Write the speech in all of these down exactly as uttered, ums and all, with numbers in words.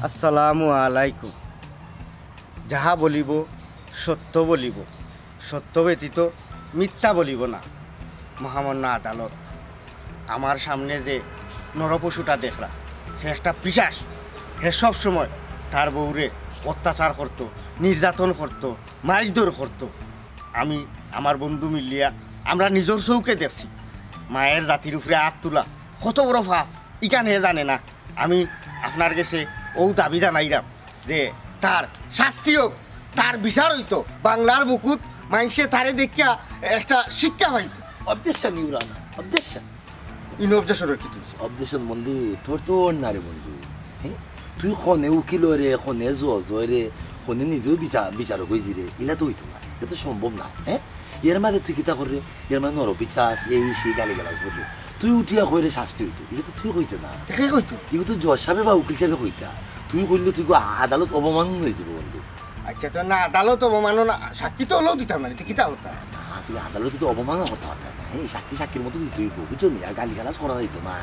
আসসালামু আলাইকুম। যাহা বলিব সত্য বলিব, সত্য ব্যতীত মিথ্যা বলিব না। মহামান্য আদালত, আমার সামনে যে নরপশুটা দেখরা, হে একটা পিশাচ। হে সব সময় তার বউরে অত্যাচার করতো, নির্যাতন করতো, মারধর করতো। আমি, আমার বন্ধু মিলিয়া আমরা নিজর চউখে দেখছি। মায়ের জাতির উপরে আত তুলা কত বড় পাপ, ইখান হে জানে না। আমি আপনার গেছে অউ দাবি জানাইরাম যে তার শাস্তি অউক, তার বিচার অইতো, বাংলার বুকুত মাইনষে তারে দেখিয়া একটা শিক্ষা পাইতো। Objection, Your Honor, objection। ইনো objection-র কিতা অইছে? Objection বন্ধু, তোর তো অর না রে বন্ধু। হ্যাঁ? তুই কনে উকিল অয় রে, কনে জজ অয় রে, কনে নিজেও বিচা-, বিচারক অইছি রে, ইলা তো অইতো না, ইটা তো সম্ভব না। হ্যাঁ? এর মাঝে তুই কিতা কররে? এর মাঝে নরপিশাচ, এই সেই গালিগালাজ কররে। তুই উঠিয়া কইরে শাস্তি অইতো, ইটা তো তুই কইতে না। তে কে কইতো? ইগু তো জজ সাবে বা উকিল সাবে কইতা। তুই কইলে তুই গো আদালত অবমাননা অইযিবো বন্ধু। আচ্ছা, তো না আদালত অবমাননা, সাক্ষী তো অইলেও দিতাম না, তে কিতা করতাম? না, তুই আদালতে তো অবমাননা করতা পারতায় না। হ্যাঁ, সাক্ষী সাক্ষীর মতো দিতে অইবো, বুঝছো নি? আর গালিগালাজ করা যাইতো না।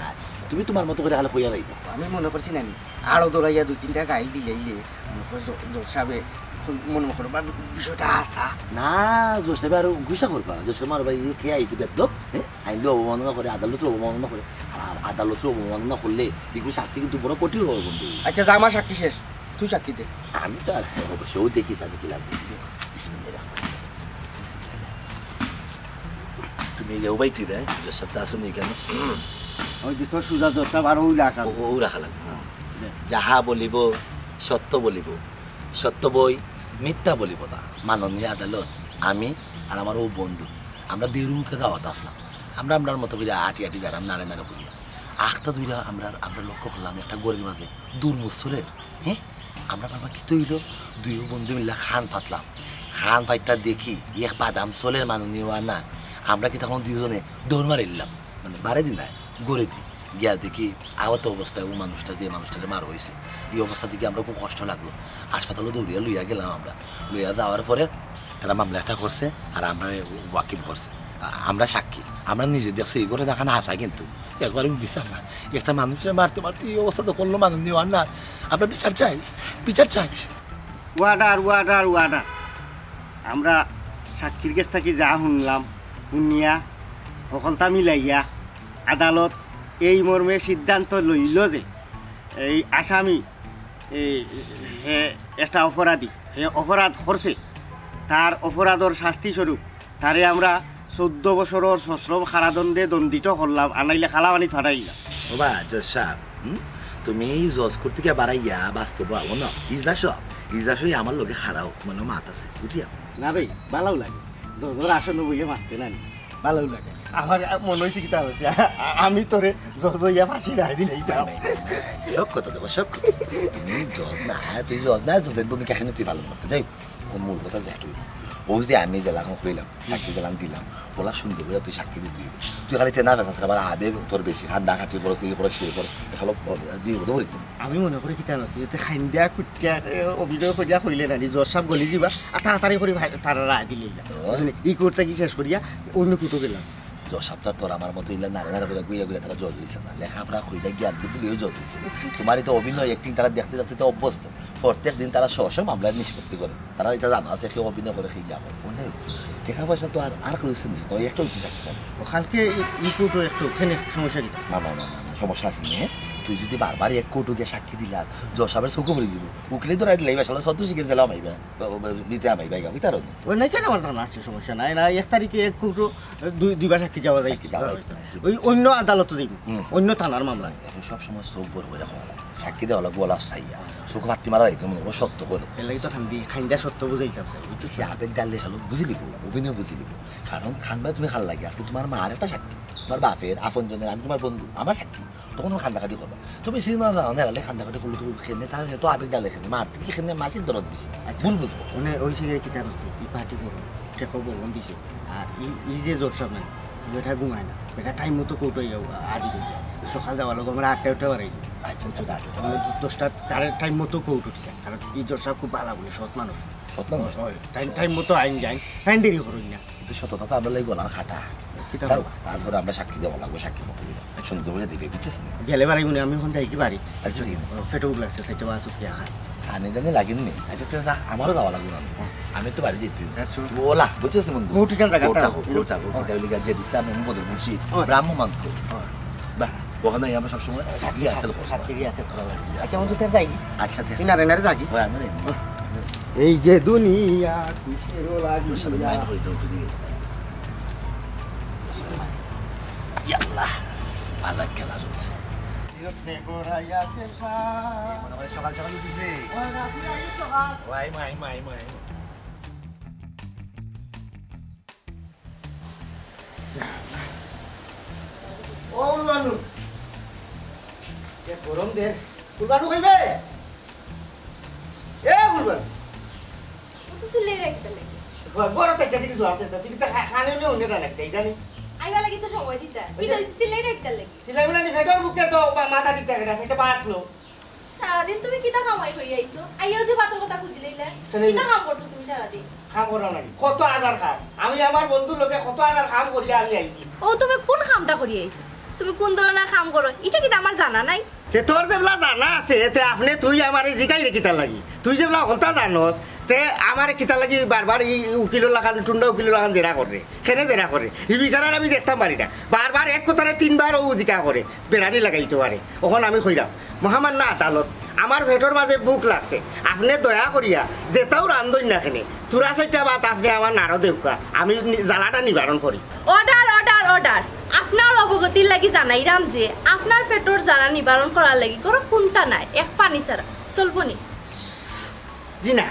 তুমি তুমার মতো করি খালি কইয়া যাইতা। আমি মনে করছি না নি, আরো দৌড়াইয়া দুই তিনটা গাইল দিলাইলে মনে করি জ-, জজ সাবে মনে করবা বিষয়টা হাছা। না, জজ সাবে আরো গুসা করবা। জজ সাবে মারবা, ইয়ে কে আইছে বেয়াদব? হ্যাঁ? আইলে অবমাননা করে, আদালতে অবমাননা করে। আর আ-, আদালতে অবমাননা করলে ইগুর শাস্তি কিন্তু বড় কঠিন অইবো বন্ধু। আচ্ছা, যা, আমার সাক্ষী শেষ, তুই সাক্ষী দে। আমি তো আর অবশ্য দেখি সাবে কি লাগবে। বিসমিল্লাহির রহমানির রহিম। তুমি যাও ভাই, তুই ভাই, জজ সাব তো আছো নি কেন? ওই যে তোর সুজা জজ সাব আর ওই রাখা। ও, ও রাখা লাগবে, হ্যাঁ। দে। যাহা বলিব, সত্য বলিব, সত্য বই, মিথ্যা বলিব না। মাননীয় আদালত, আমি আর আমার ও বন্ধু, আমরা দেড় মুখে দাওয়াত আসলাম। আমরা আমরার মতো করিয়া আটি আটি যারাম নাড়ে নাড়ে করিয়া। আখতা দুইরা আমরা, আমরা লক্ষ্য করলাম একটা গলির মাঝে দুর্মুসলের, হ্যাঁ? আমরা বাবা কিতা অইলো? দুইও বন্ধু মিল্লা খান ফাতলাম। খান ফাইতা দেখি এক বাদাম চলের মাননীয় আর না। আমরা কিতা করলাম দুইজনে দৌড় মারিলাম। মানে বারে দি নায়, গড়ে দি। গিয়া দেখি আহত অবস্থায় ও মানুষটা, যে মানুষটারে মারা অইছে, ই অবস্থা দেখি আমরা খুব কষ্ট লাগলো। হাসপাতালো দৌড়িয়া লইয়া গেলাম আমরা। লইয়া যাওয়ার পরে তারা মামলা একটা করছে, আর আমরা ওয়াকিফ করছে। আ-, আমরা সাক্ষী, আমরা নিজে দেখছি, এই ঘটনা খান হাছা কিন্তু একবারে মিছা না। একটা মানুষরে মারতে মারতে এই অবস্থা তো করলো মাননীয় আর না। আমরা বিচার চাই, বিচার চাই। Order, order, order। আমরা সাক্ষীর গেছ থাকি যা হুনলাম, হুনিয়া হকলতা মিলাইয়া আদালত এই মর্মে সিদ্ধান্ত লইল যে এই আসামি, এই, হে একটা অপরাধী, হে অপরাধ করছে, তার অপরাধর শাস্তি স্বরূপ তারে আমরা চৌদ্দ বছরর সশ্রম কারাদণ্ডে দণ্ডিত করলাম, আনাইলে কালাপানিত ফাটাইলাম। ওবা জজ সাব, হুম? তুমি জজ কোর্ট থাকি বারাইয়া বাস্তব আও না, ইজলাস, ইজলাস অই আমার লগে খাড়াও, তোমার লগে মাত আছে, উঠিয়া। না রে, ভালাউ লাগে, জজর আসনো বইয়া মাততে না নি, ভালাউ লাগে। আমার মনে অইছে কিতা অইছে, আ-, আমি তোরে জজ অইয়া ফাঁসি রায় দিলাইতাম। সব কথা দেখো, সব কথা। তুমি জজ না, তুই জজ না, জজর ভূমিকা কেনে তুই পালন করতে যাই। ও মূল কথা যেটা অইল, ও যদি আমি যেলাখান কইলাম, সাক্ষী যেলাখান দিলাম, ওলা সুন্দর করে তুই সাক্ষী দিতে অইব। তুই খালি তেনা বেচা ছাড়া আবার আবেগ তোর বেশি, কান্দাকাটি করস, ই করস, সে করস, এখানে বিপদ হইছে। আমি মনে করি কিতা জানোস, এতে খাইন্দা কুটিয়া, এ, অভিনয় করিয়া কইলে না, জজ সাব গলি যিবা, আর তাড়াতাড়ি করি ভাই, তারা রায় দিলে না। ও। বুঝলি? ই কোর্ট থাকি শেষ করিয়া অন্য কোর্টো গেলাম। জজ সাব তো আর তোর আমার মতো ইলা নাড়ে নাড়ে করে ঘুরে ঘুরে তারা জজ অইছে না। লেখাপড়া কইরা জ্ঞান বুদ্ধি লইয়া জজ অইছে। তোমার ইতা অভিনয়, acting তারা দেখতে দেখতে তো অভ্যস্ত। প্রত্যেক দিন তারা শ শ মামলার নিষ্পত্তি করে। তারা ইতা জানা আছে, কেউ অভিনয় করে, কেউ ইয়া করে। বুঝলে? টেকা পয়সা তো আর, আর কোনো জিনিস নয়, একটা হচ্ছে চাকরি। ও কালকে ই-, ই কোর্টো একটু ওখানে সমস্যা কি? না, না, না, না, না, সমস্যা আছে নি, হ্যাঁ? তুই যদি বারবার এক কোর্টো গিয়া সাক্ষী দিলাস, জজ সাবের চোখে পড়ি দিব। উকিলে ধরাই দিলে, এই বেশালা সত্য শিখে দিলাম, এই বে-, বে-, বে-, ভিতরে আমি, ভাই, ভিতরে আমি। ও নাই কেন, আমার জানা আছে, সমস্যা নাই। না, এক তারিখে এক কোর্টো দুই, দুইবার সাক্ষী যাওয়া যায়। সাক্ষী যাওয়া যায়। ওই অন্য আদালতে দিব, হুম। অন্য থানার মামলায়। এখন সব সময় চোখ বড় করে রাখা লাগে। সাক্ষী দেওয়া লাগবো ওলা চাইয়া। চোখ বাত্তি মারা যাইতো, মনে করো সত্য করে। এর লাগি তো খান্দি, খান্দা সত্য বুঝাইতাম স্যার। ওই তো কি আবেগ ডাললে খালো, বুঝি লিব, অভিনয় বুঝি লিব। কারণ খান ভাই তুমি খাল লাগে, আজকে তোমার মার একটা সাক্ষী, তোমার বাপের, আপন জনের, আমি তোমার বন্ধু, আমার সাক্ষী। তখন আমি খান্দাকাটি করবো। তুমি সিনেমা না, না, না, খান্দাকাটি করলে তো খেনে, তার তো আবেগ ডালে খেনে, মার থেকে খেনে মাসির দরদ বেশি। আচ্ছা। ভুল বুঝবো। মানে ওই সিগারেট কিতা করছে, কি পার্টি করবো, ঠেকো বলবন দিছে। আর ই, ই যে জোর সব নাই, বেটা ঘুমায় না, বেটা টাইম মতো কোর্ট হয়ে যাবো, আজ হয়ে যায়। সকাল যাওয়ার লোক আমরা আটটা উঠতে পারি। আচ্ছা, আচ্ছা, আটটা। মানে দশটা কারেন্ট টাইম মতো কোর্ট উঠছে, কারণ ই জোর সাহেব খুব ভালো বলে, সৎ মানুষ। টাইম টাইম মতো আইন যাইন, তাইন দেরি করইন না। কিন্তু সততা তো আমরার লাগি গলার কাটা। কিতা তাও, তারপরে আমরা সাক্ষী দেওয়া লাগবো, সাক্ষী মতো। সুন্দর করে দিবে, বুঝছস নি? গেলে বাড়ি মনে আমি অখন যাই কি বাড়ি? আচ্ছা, ঠিক আছে। পেটও লাগছে, সাইডে বাড়ি তুই খাই। খানি দানি লাগেনি? আচ্ছা, আচ্ছা, যা, আমারও যাওয়া লাগবো না। আমি তো বাড়ি যাইতে। আচ্ছা। ওলা, বুঝছস নি বন্ধু? গৌটিকান জায়গা ওটা তো। হোক, ওটা হোক, ওটা হইলে গিয়া যে দিছিলাম, আমি বদল বলছি, ও। ব্রাহ্ম মানতো। ও। বাহ, ওখানে আমরা সবসময় সাক্ষী সাক্ষী, আছে লোক। সাক্ষী দিয়ে আছে, ভালো লাগে। আচ্ছা, বন্ধু, তার যাই। আচ্ছা, ঠিক। তুই নারে নারে যাগি। হয়, আমি যাই। এই যে দুনিয়া কিসের লাগিয়া। ইয়াল্লাহ, ভালো খেলা চলছে। মনে হয় সকাল সকাল উঠেছে। ওই, মাই, মাই, মাই, মাই। ও ফুলবানু, এ গরম দের। ফুলবানু কইবে? এ ফুলবানু। ও তো সিলাই রাখতে লাগে। ঘ-, ঘরে থাকতে কিছু আনতে চাচ্ছি, কিন্তু খা-, খানে নিয়ে অন্য রাখতে, এই জানি। আইবা লাগি তো সময় দিতা। কি ওই যে তো সিলাই রাখতে লাগে? সিলাই মানে নি, পেটর বুকে তো মা-, মাথা দিতে গেছে, একটা বাদ লো। সারাদিন তুমি কিতা কামাই করি আইছো? আইয়াও যে বাতর কথা খুঁজি লইলে। কেনে? কিতা কাম করছো তুমি সারাদিন? কাম করো নাকি? কত হাজার কাম। আমি আমার বন্ধুর লগে কত হাজার কাম করিয়া আমি আইছি। ও, তুমি কোন কামটা করি আইছো? তুমি কোন ধরনের কাম করো? ইটা কিতা আমার জানা নাই? তে তোর যেবলা জানা আছে, তে আপনে তুই আমারে জিগাইরে কিতার লাগি? তুই যেবলা হকলতা জানোস, তে আমারে কিতার লাগি বারবার ই উকিলর লাখান, টুন্ডা উকিলর লাখান জেরা করে? কেনে জেরা করে? ই বিচারার আমি দেখতাম পারি না। বারবার এক কথারে তিনবার ও জিকা করে, বেড়ানি লাগাইতো পারে। অখন আমি কইরাম, মহামান্য আদালত, আমার পেটর মাঝে ভুক লাগছে, আপনে দয়া করিয়া যেতাউ রান্ধইন না কেনে, থুড়া চাইরটা ভাত আপনে আমার নাড়ো দেউক্কা, আমি নি-, জ্বালাটা নিবারণ করি। Order, order, order. আপনার অবগতির লাগি জানাইরাম যে আপনার পেটর জ্বালা নিবারণ করার লাগি ঘরো কুন্তা নাই, এক পানি ছাড়া। চলবো নি? জি না,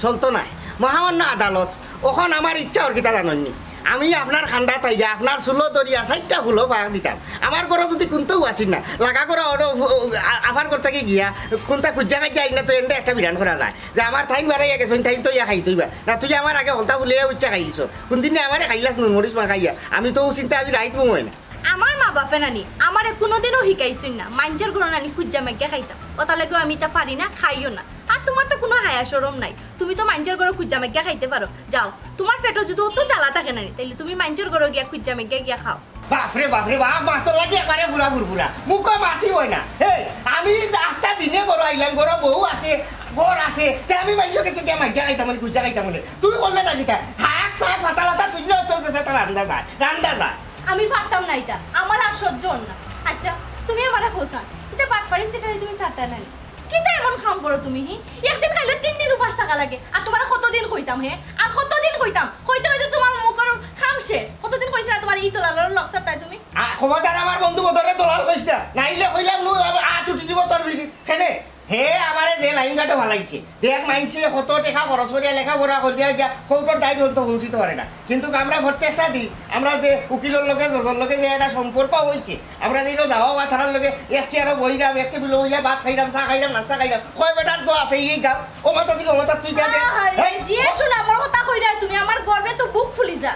চলতো নায়। মহামান্য আদালত, অখন আমার ইচ্ছা অর কিতা জানইন নি? আমি আপনার কান্দাত আইয়া আপনার চুলো ধরিয়া চাইরটা ফুলো ফাঁক দিতাম। আমার ঘরো যুদি কুন্তাউ আছিল না, লাগা ঘরো অটো ফু-, আ-, আফার করতে কি গিয়া কুন্তা খুঁজা খাইয়া আইন না তো এন্ডে একটা বিরান করা যায়। যে আমার তাইন বাড়াইয়া গেছইন, তাইন তো ইয়া খাইতইবা। না, তুই আমার আগে হকলতা ফুলে ইচ্ছা খাইলিছ। কুনদিন নে আমারে খাইলাস নুন মরিচ মাখাইয়া। আমি তো ও চিন্তা আমি রাইত ঘুমোই না। আমার মা বাপে নানি আমারে কুনুদিনও হিকাইছইন না, মাইনষর ঘরো নানি খুঁজা মাগিয়া খাইতাম। অতার লাগিও আমি ইতা পারি না, খাইও না। আর তুমার তো কুনু হায়া শরম নাই, তুমি তো মাইনষর ঘরো খুঁজা মাগিয়া খাইতে পারো। যাও, তুমার পেটো যুদি অত জ্বালা থাকে নানি, তাইলে তুমি মাইনষর ঘরো গিয়া খুঁজা মাগিয়া গিয়া খাও। বাপরে, বাপরে, বাপ, মাতর লাগি একবারে বুড়া বুরবুরা। মুখো মাছি বয় না। এই, আমি আস্তা দিনে ঘরো আইলাম, ঘরো বউ আছে, ঘর আছে, তে আমি মাইনষর গেছে গিয়া মাগিয়া খাইতাম বলে, খুঁজা খাইতাম বলে। তুই করলে না কিতা? হাক, সাক, ফাতা, লাতা, তুই না তো যেটা তার রান্দা যায়, রান্দা যায়। আমি পারতাম না ইতা, আমার আর সহ্য অর না। আচ্ছা, তুমি আমারে কও ছাইন, ইতা বাটপারি সিটারি তুমি ছাড়তায় নানি? কিতা এমন কাম করো তুমি, হি? একদিন খাইলে তিন দিন উপাস থাকা লাগে, আর তুমারে কতদিন কইতাম, হে? আর কতদিন কইতাম? কইতে কইতে তুমার মুখর কাম শেষ। কতদিন কইছি না তুমারে ই দলালর লগ ছাড়তায় তুমি? আ, খবরদার আমার বন্ধু বদরে দলাল কইছ না, নাইলে কইলাম নু, আ-, আত উঠি যিবো তোর বিড়ি। কেনে? হে আমারে যে লাইন ঘাটো ফালাইছে। দেখ, মাইনষে কত টেকা খরচ করিয়া লেখাপড়া করিয়া গিয়া কোর্টর দায় পর্যন্ত পৌঁছিতে পারে না। কিন্তু আমরা প্রত্যেকটা দিন, আমরা যে উকিলর লগে, জজর লগে যে একটা সম্পর্ক অইছে, আমরা যে ইনো যাওয়া আওয়া তারার লগে এসছি আরো বইরাম, এক টেবিলো বইয়া ভাত খাইরাম, চা খাইরাম, নাস্তা খাইরাম, কয় বেটার তো আছে এই গাঁও, ও মাথা দিকে, ও মাথা তুই গিয়া দে। আরে, এই, যে শুন, আমার কথা কইরায় তুমি, আমার গর্বে তো বুক ফুলি যা।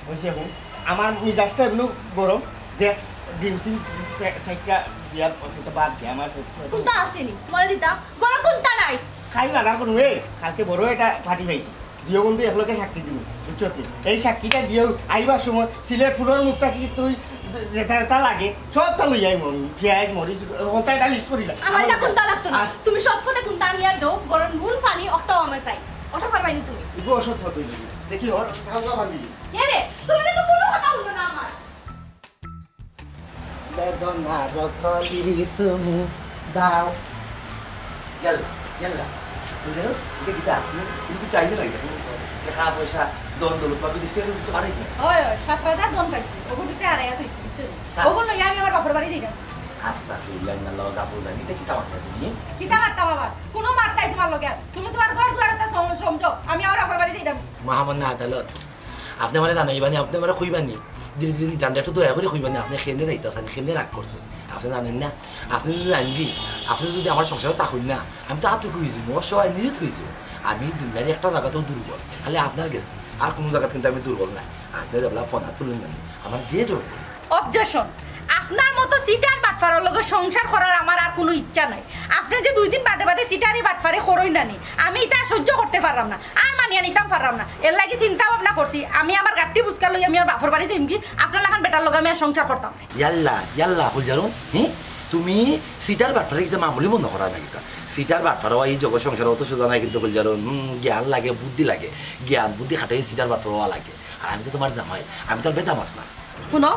অইছে হুন, আমার মিজাজটা এমনে গরম, দেখ, ডিম সিম সে-, সেটা দিয়া, সেটা বাদ দে, আমার কুন্তা আছে নি? তুমারে দিতাম, ঘরো কুন্তা নাই। খাই বাজার করমু, এ, কালকে বড় একটা পার্টি পাইছি। দিও বন্ধু একলগে সাক্ষী দিমু, বুঝছো তুই? এই সাক্ষীটা দিও, আইবার সময় সিলেট ফুলর মুখটা কি তুই যেটা যেটা লাগে, সবটা লই আইমু আমি। পিয়াজ, মরিচ, হকলতা একটা লিস্ট করিলা। আমার ইটা কুন্তা লাগতো না। আর তুমি সব পথে কুন্তা আনিয়া দেও, ঘরো নুন পানি অকটাও আমার চাই। অটা পারবায় নি তুমি। ইগু অসৎ পথ অইল। দেখি, ওর সাউন্ড ভাঙি। এ রে, তুমি কিন্তু কুনু কথা হুনো না আমার। বেদনার কলি তুমি দাও। ইয়াল্লা, ইয়াল্লা। তুমি জানো, এটা কিতা? তুমি, তুমি কি চাইছো না এটা? তুমি টাকা পয়সা, ধন দৌলত বা বিদেশ থেকে তুমি কিছু পাঠাইছো না? ওই, ওই, সাত হাজার ধন পাইছি। ওগুলোতে আর এত হইছে, বুঝছো? হ্যাঁ। ওগুলো লইয়া আমি আমার বাপর বাড়ি যাইতাম। আস্তাগফিরুল্লাহ, ইন্না লিল্লাহি ওয়া ইন্না ইলাইহি রাজিউন। এটা কিতা মাত? কিতা মাত বাবা? কুনু মাত নাই তুমার লগে আর। তুমি তুমার ঘর দুয়ার এটা সম-, সমঝো। আমি আমার বাপর বাড়ি যাইতাম। মহামান্য আদালত, আপনে আমারে জানাইবা নি, আপনে আমারে কইবা নি, ধীরে ধীরে নি ঠান্ডা একটু দয়া করি কইবা নি, আপনে কেনে যাইতাছেন, কেনে রাগ করছেন, আপনে জানইন না? আপনে যদি জানইন, আপনে যদি আমার সংসারো থাকইন না, আমি তো আতঙ্ক অইযিমু, অসহায় নিরীহ অইযিমু। আমি দুনিয়ার একটা জাগাত দুর্বল, খালি আপনার গেছে, আর কুনু জাগাত কিন্তু আমি দুর্বল নায়। আপনে যেবলা ফোন তুলইন না, আমার যে ডর করে। অবজেকশন। আপনার মতো চিটার বাটফারর লগে সংসার করার আমার আর কুনু ইচ্ছা নাই। আপনে যে দুই দিন বাদে বাদে চিটারি বাটফারি করইন না নি, আমি ইতা সহ্য করতে পাররাম না, আর মানিয়া নিতাম পাররাম না। এরলাগি চিন্তা ভাবনা করছি, আমি আমার গাট্টি বুসকা লই আমি আর বাফর বাড়ি যাইমগি। আপনার লাখান বেটার লগে আমি আর সংসার করতাম না। ইয়াল্লা, ইয়াল্লা, কইলজার, হুম? তুমি চিটার বাটফারি কিতা মামুলি মনো করো না কিতা? চিটার বাটফার অওয়া ই জগৎ সংসারো অত সোজা নায় কিন্তু কইলজার, হুম, জ্ঞান লাগে, বুদ্ধি লাগে, জ্ঞান বুদ্ধি খাটাইয়া চিটার বাটফার অওয়া লাগে। আর আমি তো তুমার জামাই, আমি তো আর বেটা মাছ না। হুনো,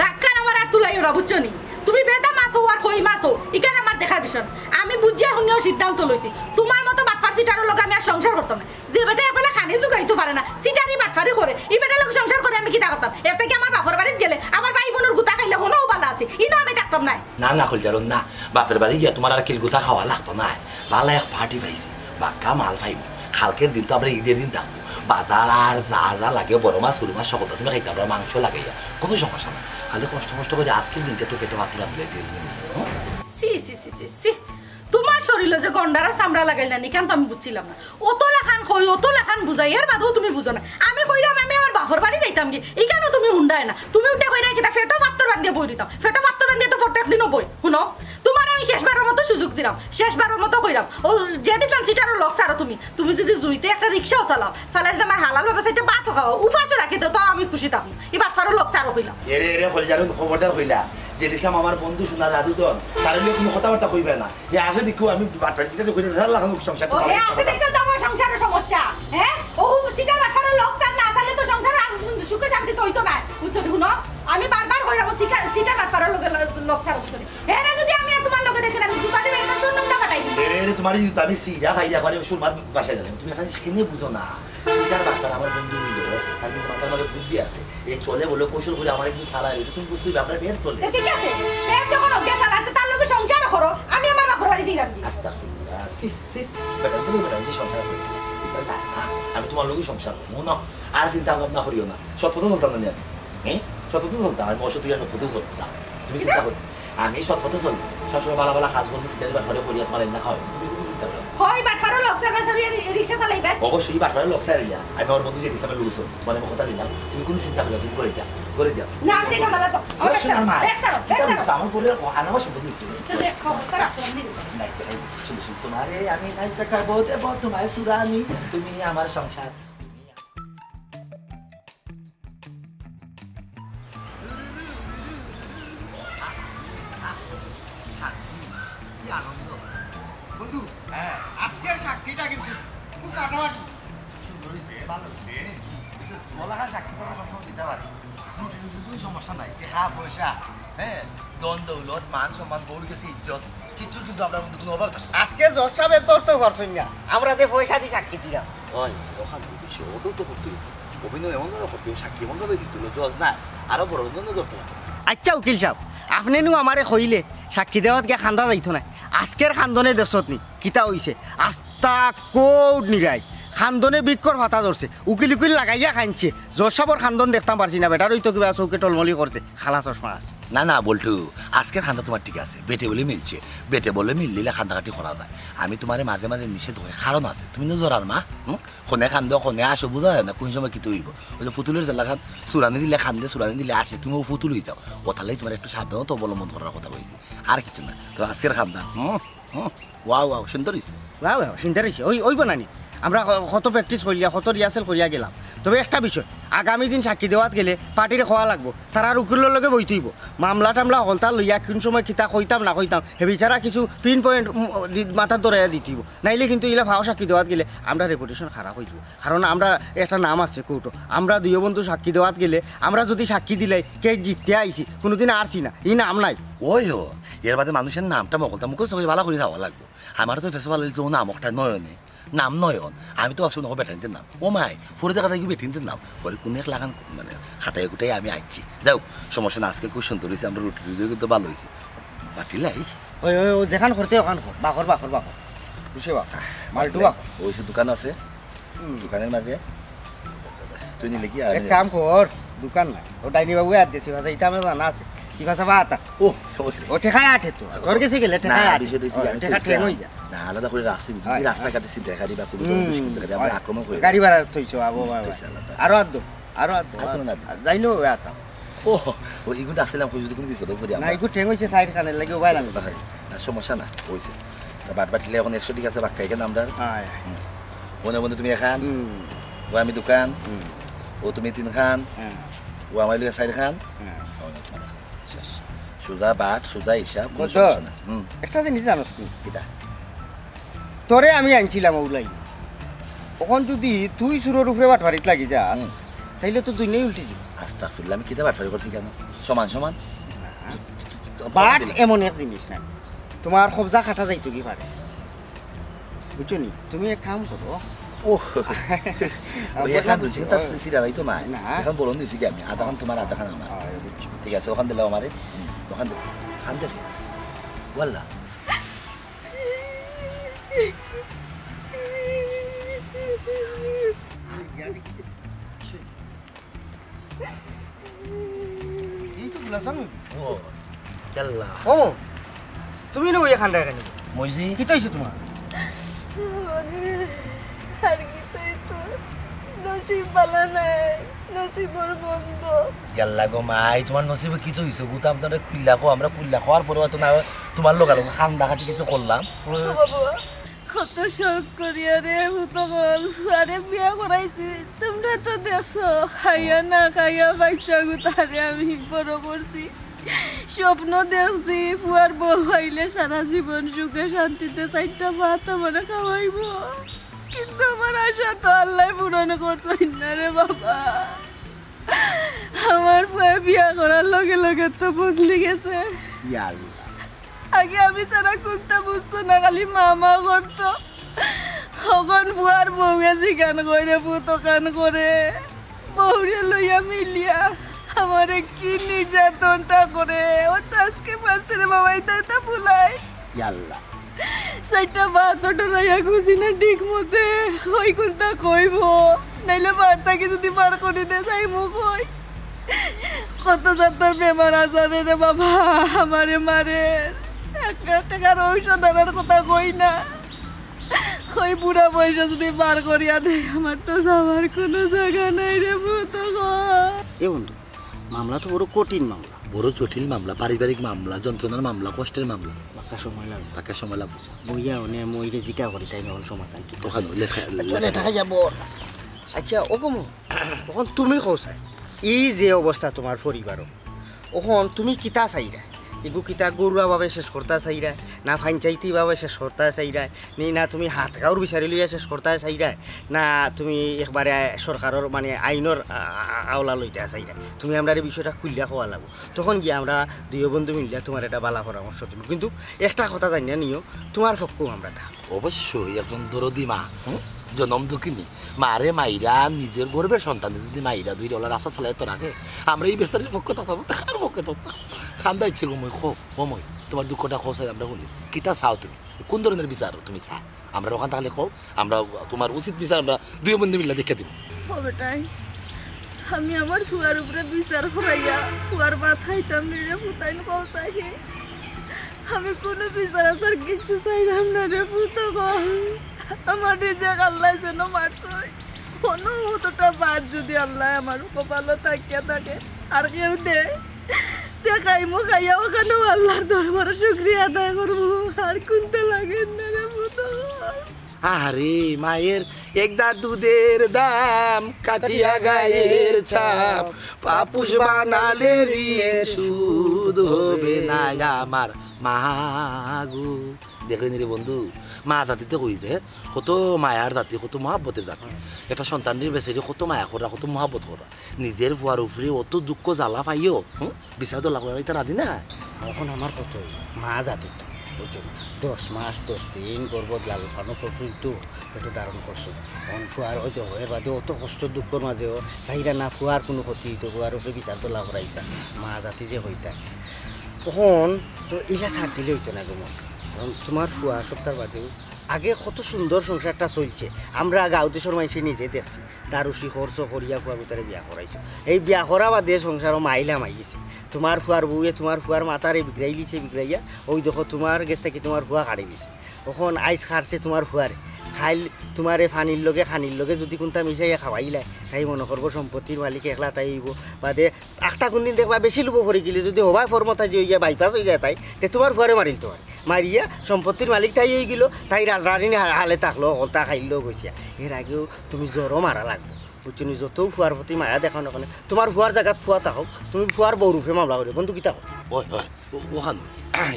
রাগ খান আমার আর তুলাইও না, বুঝছো নি? তুমি বেটা মাছ অও আর কই মাছ অও, ইখান আমার দেখার বিষয় না। আমি বুঝিয়া হুনিয়াউ সিদ্ধান্ত লইছি, তুমার মতো বাটফার চিটারর লগে আমি আর সংসার করতাম না। যে বেটা একবেলা খানি জুগাইতো পারে না, চিটারি বাটফারি করে, ই বেটার লগে সংসার করি আমি কিতা করতাম? এর থাকি আমার বাফর বাড়িত গেলে আমার ভাই বইনর গুতা খাইলে হুনো ভালা আছে, ইনো আমি থাকতাম নায়। না, না, কইলজার, না, বাফর বাড়ি গিয়া তুমার আর কিল গুতা খাওয়া লাগতো নায়। ভালা এক পার্টি পাইছি, বাক্কা মাল পাইমু। কালকের দিন তো আমরা ইদের দিন থাকমু। বাজার আর যা যা লাগে, বড় মাছ, হুরু মাছ, সকলতা তুমি খাইতায় পারবায়, মাংস লাগাইয়া, কুনু সমস্যা নাই। খালি কষ্ট মষ্ট করি আজকের দিনটা একটু পেটো ভাত রান্ধিলে দিয়ে দিন। হুম? ছি, ছি, ছি, ছি, ছি। তুমার শরীলো যে গন্ডারর চামড়া লাগাইলা নি, ইখান তো আমি বুঝছিলাম না। অত লাখান কই, অত লাখান বুঝাই, এর বাদেও তুমি বুঝো না। আমি কইরাম আমি আমার বাফর বাড়ি যাইতামগি, ইখানও তুমি হুনরায় না। তুমি উল্টা কইরায় কিতা, পেটো পাত্তর বান্ধিয়া বই দিতাম। পেটো পাত্তর বান্ধিয়া তো প্রত্যেক দিনও বই। হুনো, তুমারে আমি শেষবারর মতো সুযোগ দিরাম, শেষবারর মতো কইরাম। অউ জেড ইসলাম চিটারর লগ ছাড়ো তুমি। তুমি যুদি জুইতে একটা রিক্সাও চালাও, চালাই যুদি আমার হালাল ভাবে চাইরটা ভাতও খাওয়াও, উপাসও রাখি দেও, তাও আমি খুশি থাকমু। ই বাটফারর লগ ছাড়ো কইলাম। এরে, এরে, কইলজার, খবরদার কইলাম। জেড ইসলাম আমার বন্ধু, সোনা জাদু ধন, তার লগে কুনু কথাবার্তা কইবায় না। হে আছে দেখিও আমি বাটফারি চিটারি করি না, লাখান সংসার তো ও, হে চালাই আছে না। দেখিও তো আমার সংসারর সমস্যা, হ্যাঁ? অউ চিটার বাটফারর লগ ছাড় না, তাইলে তো সংসার আর সুন্দর সুখে শান্তিতে অইতো নায়, বুঝছো নি? হুনো, আমি বারবার কইরাম, চিটার, চিটার বাটফারর লগে ল-, লগ ছাড়ো, বুঝছো নি? হেরে যুদি আমি আর তুমার লগে দেখি না, আমি জুতা দি বেটা তোর নামটা ফাটাই দিমু। এরে, তুমার ই জুতা আমি সিধা ফাইরা করে সুরমার বাসায় যাইমু। তুমি ইখান কিতা বুঝো না? চিটার বাটফার আমার বন্ধু অইলো, তার কিন্তু মাথার মাঝে বুদ্ধি আছে। এ চলে বলে কৌশল করি আমার একটু সালা, ইটা তুমি বুঝতে অইবে, আমরা ফের চলে। তো ঠিক আছে, ফের যখন অউক্কা সালা, তো তার লগে সংসার করো, আমি আমার বাফর বাড়ি যাইরাম। আস্তাগফিরুল্লাহ, সিস, সিস, বেটা, তুমি বেটা, যে সংসার করি। ইটা না, না, আমি তুমার লগে সংসার করমু না। আর চিন্তা ভাবনা করিও না, সৎ পথে চলতাম না নি আমি। হ্যাঁ? সৎ পথে চলতাম, আমি অসৎ অইয়া সৎ পথে চলতাম। তুমি চিন্তা করো, আমি সৎ পথে চলমু, সবসময় ভালা ভালা কাজ করমু, চিটারি বাটফারি করিয়া তুমার এনে খাওয়াই, তুমি কুনু চিন্তা করো না। হয় বাটফারর লগ ছাড়া ছাড়িয়া রি-, রিক্সা চালাইবা? অবশ্যই বাটফারর লগ ছাড়িয়া, আমি আমার বন্ধু জেড ইসলামর লগে চলমু, তুমার আমি কথা দিলাম, তুমি কুনু চিন্তা করো না, তুমি কইরায় যাও, কইরায় যাও। না, আমি যাইতাম না, বেটা। ও, বেটা, সোনার মা। ব্যাগ ছাড়ো, ব্যাগ কিতা ছাড়ো। অইছে? আমার পরে আনাবার সম্পত্তি অইছে। তো দেখ, খবর তো রাখলাম, দিদি। নাই, নাই, শুনো, শুনো, তুমারে আমি নাই টাকা বলতে বল, তুমার সুরানি, তুমি আমার সংসার। সাক্ষী, কি আনন্দ। বন্ধু, হ্যাঁ। আজকের সাক্ষীটা কিন্তু খুব ফাটাফাটি। সুন্দর অইছে, ভালা অইছে। বুঝলে, তুমার লাখান সাক্ষী তো আমরা সবসময় দিতাম পারি। রুটি রুটি কুনু সমস্যা নাই। টেকা পয়সা, হ্যাঁ, ধন দৌলত, মান সম্মান, বউর গেছে ইজ্জত, কিচ্ছুর কিন্তু আমরার মধ্যে কুনু অভাব নাই। আজকে জজ সাবে তোর তো খরচ অইন না, আমরা যে পয়সা দি সাক্ষী দিলাম। ওই, অখান বেশি, অত তো করতে অইবো। অভিনয় এমন ভাবে করতে অইবো, সাক্ষী এমন ভাবে দিতে অইবো, জজ না, আরো বড় জনে ধরতে পারতো। আইচ্ছা উকিল সাব, আপনে নু আমারে কইলে সাক্ষী দেওয়াত গিয়া কান্দা যাইতো নায়। আজকের কান্দনে দেখছত নি, কিতা অইছে? আস্তা কোর্ট নিরাই। কান্দনে বিক্ষর ফাতা ধরছে। উকিল উকিল লাগাইয়া কান্দছে। জজ সাবর কান্দন দেখতাম পারছি না, বেটার অইতো কিবা চউখে টলমলি করছে। কালা চশমা আছে। না, না, বল্টু, আজকের কান্দা তুমার ঠিক আছে। বেটে বলে মিলছে। বেটে বলে মিললে কান্দাকাটি করা যায়। আমি তুমারে মাঝে মাঝে নিষেধ করি, কারণ আছে। তুমি নু জরার মা, হুম? কনে কান্দো, কনে আসো, বুঝা যায় না কুন সময় কিতা অইবো। অউ যে পুতুলর যেলাখান, সুরানি দিলে কান্দে, সুরানি দিলে আসে, তুমি অউ পুতুল অইযাও। অতার লাগি তুমারে একটু সাবধানতা অবলম্বন করার কথা কইছি, আর কিচ্ছু না। তো আজকের কান্দা, হুম, হুম, ওয়াও, ওয়াও, সুন্দর অইছে। ওয়াও, ওয়াও, সুন্দর অইছে। অই-, অইবো না নি? আমরা ক-, কত practice করিয়া, কত rehearsal করিয়া গেলাম। তবে একটা বিষয়, আগামী দিন সাক্ষী দেওয়াত গেলে পার্টিরে কওয়া লাগবো, তারার উকিলর লগে বইতে অইবো। মামলা টামলা হকলতা লইয়া কুন সময় কিতা কইতাম না কইতাম, হে বিচারা কিছু pin point, উম, দি-, মাথাত ধরাইয়া দিতে অইবো। নাইলে কিন্তু ইলা ফাও সাক্ষী দেওয়াত গেলে আমরার reputation খারাপ অইযিবো। কারণ আমরার একটা নাম আছে কোর্টো। আমরা দুইও বন্ধু সাক্ষী দেওয়াত গেলে, আমরা যুদি সাক্ষী দিলাই, case জিতিয়া আইছি, কুনুদিন আরছি না, ই নাম নাই। ওই হো, এর বাদে মানুষের নামটা মকলতা মুখস্থ করি ভালা করি যাওয়া লাগবো। আমারে তো ফেসো ফালাইছে ও নাম একটা নয়নে, নাম নয়ন। আমি তো ভাবছি মনে হয় বেটাইনতে নাম। ও মাই, পরে দেখা যায় কি বেটিনতে নাম। পরে কুনু এক লাখান মানে খাটাই কুটাই আমি আইছি। যাউক, সমস্যা না, আজকে খুব সুন্দর অইছে, আমরা রুটি রুটিও কিন্তু ভালা অইছে। বাটিলাই। ওই, ওই, ওই, যেখান করতে ওখান কর। বাকর, বাকর, বাকর। খুশি বাকর। মালটু বাকর। ওই সে দোকান আছে, হুম। দোকানের মাঝে। তুই নিলে কি আর এক আমি কাম কর, দোকান নাই। ও ডাইনি বাবু আর দে, সিফা ইটা আমার জানা আছে। সিফা সাফা আতা। ও, ওই। ও ঠেকায় আটে তো। তোর গেছে গেলে না, ঠেকায় আটে। বিষয় হইছে কি, ও, আমি ঠেকা তো ঠেক ইসলাম। অই যা। না, আলাদা করে রাখছি, যদি হয়, রাস্তাঘাটে চিন্তা করি বা কোনো হুম, ধরনের দুষ্কৃতি করি, আমরা হয়। আক্রমণ করি। গাড়ি ভাড়া থইছো, আবো, হুম, বাবা। থইছে আলাদা। আরো আত দো, আরো আত দো। আর কোনো না। আর যাই নো, ওই আতা। ও, ও, ইগুন আসলাম, কই যদি কোনো বিপদে পড়ি আমরা। না, ইগু ঠেং অইছে সাইড খানের লাগি, উবাই লাগবে। না, সমস্যা না, অইছে। তা বাট বাট লে এখন একশো ঠিক আছে, বাক্কা এখানে আমরা। হ্যাঁ। হুম। মনে মনে তুমি এখান, হুম। ও আমি দোকান, হুম। ও তুমি তিন খান, হ্যাঁ। ও আমার লগে চাইর খান। হ্যাঁ। ও, শেষ। সুজা বাট, সুজা হিসাব, কোনো বুঝছো? সমস্যা না। হুম। একটা জিনিস জানোস নি? কিতা? তোরে আমি আনছিলাম ওলাই। অখন যদি তুই চুরর উপরে বাটপারিত লাগি যাস, হুম। তাইলে তো দুনিয়াই উল্টি যাইব। আস্তাগফিরুল্লাহ, আমি কিতা বাটপারি করছি কেন? সমান সমান। না। তো, তো, তো, বাট দিলাম। এমন এক জিনিস না, তোমার কবজা কাটা যাইতো কি পারে, বুঝছো নি? তুমি এক কাম করো। ওহ। ওই বললাম এখান বুঝছি, রয়েছে, তার ওই সিরা যাইতো না। না। এখন বলুন দিছি কি আমি, আধা খান তোমার, আধা খান আমার। হ্যাঁ, বুঝছি। ঠিক আছে, ওখান দিলে আমারে, হুম, ওখান দিলে, খান দেখে। ওয়াল্লা। এই তো গোলাপ জামুন। ও, ইয়াল্লা। ও, তুমি না ওই খান্ডা এখানে। মইজি। কিতা অইছে তোমার? আর কিতা অইতো? নসিব ভালা নাই, নসিবর বন্ধ। ইয়াল্লা গো মাই, তোমার নসিবে কিতা অইছে? গুতা আপনারা কুল্লা কও, আমরা কুল্লা কওয়ার পরেও তো না, তোমার লগে লগে খান্দা কাটি কিছু করলাম। ও বাবা, কত শখ করিয়া রে পুত অকল, আরে বিয়া করাইছি, তোমরা তো দেখছো, খাইয়া না খাইয়া বাচ্চা গুতারে আমি বড় করছি। স্বপ্ন দেখছি, ফুয়ার বউ আইলে সারা জীবন সুখে শান্তিতে চাইরটা ভাত আমারে খাওয়াইবো, কিন্তু আমার আশা তো আল্লায় পূরণ করছইন না রে বাবা। আমার ফুয়া বিয়া করার লগে লগে তো বদলি গেছে। ইয়া আল্লাহ। আগে আমি ছাড়া কুন্তা বুঝতো না, খালি মা মা করতো। অখন ফুয়ার বউয়ে যেখান কইরে, পুত অখান করে, বউরে লইয়া মিলিয়া আমারে কি নির্যাতনটা করে। ও তো আজকে মারছে রে বাবা, ইতা ইতা ফুলাই। ইয়াল্লা। চাইরটা ভাত ডরাইয়া খুঁজি না ঠিক মতে, কই কুন্তা কইবো, নাইলে বাড়ি থাকি যদি বার করি দে, যাইমু কই? কত জাতর বেমার আজারে রে বাবা, আমারে মারে। একটা টেকার ঔষধ আনার কথা কই না, কই বুড়া বয়সে যদি বার করিয়া দেয়, আমার তো যাওয়ার কোনো জাগা নাই রে পুত অকল। এ বন্ধু, মামলা তো বড় কঠিন মামলা। বড় জটিল মামলা, পারিবারিক মামলা, যন্ত্রণার মামলা, কষ্টের মামলা। বাক্কা সময় লাগবো। বাক্কা সময় লাগবো। বইয়া অনে মইরে জিকা করি, তাই না, অখন সমাধান কি? অখান লেখা, এ, লেখা। লেখা যাবো। আচ্ছা, ও কমো, অখন তুমি কও চাই, এই যে অবস্থা তোমার পরিবারও, অখন তুমি কিতা চাইরা? এগু কিতা ঘরোয়াভাবে শেষ করতা চাইরা, না পঞ্চায়েতিভাবে শেষ করতা চাইরা, নি না তুমি হাত গাউর বিচারি লইয়া শেষ করতা চাইরা, না তুমি একবারে সরকারর মানে আইনর আ-, আ-, আওলা লইতা চাইরা? তুমি আমরারে বিষয়টা খুলিয়া কওয়া লাগবো, তখন গিয়া আমরা দুইও বন্ধু মিলিয়া তোমার একটা বালা পরামর্শ দিমু। কিন্তু একটা কথা জানিয়া নিও, তোমার পক্ষও আমরা থাকমু। অবশ্যই, একজন দরদি মা, হুম? জনম দুঃখিনী, মারে মাইরা, নিজের গর্ভের সন্তান যদি মাইরা দুই ডলার রাস্তা ফালাই তো রাখে, আমরা এই বেচারির পক্ষে থাকতাম, কার পক্ষে থাকতাম? কান্দা ইচ্ছে গো মই, কও, ও মই, তোমার দুঃখটা কও চাই আমরা শুনি। কিতা চাও তুমি? কোন ধরনের বিচার তুমি চাও? আমরা অখান থাকলে কও, আমরা তোমার উচিত বিচার আমরা দুই বন্ধু মিলে দেখে দিব। ও বেটাই, আমি আমার ফুয়ার উপরে বিচার করাইয়া ফুয়ার ভাত খাইতাম নি রে পুতাইন, কও চাই। আমি কোনো বিচার আচার কিচ্ছু চাইলাম না রে পুত অকল। আমার রিজেক আল্লায় যেন মারছইন। কোনো অতটা ভাত যদি আল্লায় আমার কপালো থাকিয়া থাকে, আর কেউ দে, তে খাইমু, খাইয়া অখানও আল্লার দরবারে শুকরিয়া আদায় করমু। আর কুন্তা লাগে না রে পুত অকল। আরে মায়ের এক দাঁত দুধের দাম, কাটিয়া গায়ের ছাপ, পাপুষ বানালে ঋণ শোধ হবে না আমার মা গো। দেখলে নি রে বন্ধু, মা জাতিতে কই যে কত মায়ার জাতি, কত মহাব্বতের জাতি। একটা সন্তানরে বেচারি কত মায়া করা, কত মহাব্বত করা। নিজের ফুয়ার উপরে অত দুঃখ জ্বালা পাইও, হুম? বিচার তো লাগাইতা রাজি না। অখন আমার কত অইল, মা জাতিত, বুঝছো? দশ মাস, দশ দিন গর্ভত লালন পালন করছইন তো, পেটো ধারণ করছইন। অখন ফুয়ার অউ যে, এর বাদে অত কষ্ট দুঃখর মাজেও চাইরা না ফুয়ার কুনু ক্ষতি অইতো, ফুয়ার উপরে বিচার তো লাগাইতা, মা জাতি যে কইতা। অখন তো ইলা ছাড় দিলে অইতো না গো মা। অখন তুমার ফুয়া সপ্তাহর বাদেও আগে কত সুন্দর সংসারটা চলছে, আমরা গাঁও দেশর মাইনষে নিজে দেখছি, দারুশি খরচ করিয়া ফুয়া গুতারে বিয়া করাইছো। এই বিয়া করা বাদে সংসারো মাইল হামাই গেছে। তুমার ফুয়ার বউয়ে তুমার ফুয়ার মাথারে বিগড়াইলিছে, বিগড়াইয়া অউ দেখো তুমার গেছ থাকি তুমার ফুয়া কাড়ি দিছে। অখন আইজ কাড়ছে তুমার ফুয়ারে, খাইল তোমারে পানির লগে খানির লগে যদি কুনতা মিশাইয়া খাওয়াইলায়, তাই মনো করবো সম্পত্তির মালিক একলা তাই অইবো। বাদে আখতা কুনদিন দেখবা বেশি লুবো পড়ি গেলে যদি হবায় ফরমতা যে অইয়া বাইপাস অইযায় তাই, তে তোমার ফুয়ারে মারিল তোমার। মারিয়া সম্পত্তির মালিক তাই অইগেলো, তাই রাজরানী হা-, হালে থাকলো, হকলতা খাইলো গইছিয়া। এর আগেও তুমি জরো মারা লাগবো। বুঝছো নি? যতউ ফুয়ার প্রতি মায়া দেখাও না কেনে, তোমার ফুয়ার জাগাত ফুয়া থাকউক, তুমি ফুয়ার বউর উপরে মামলা করিও। বন্ধু কিতা কও? ওই, ওই, ও-, ওখানো।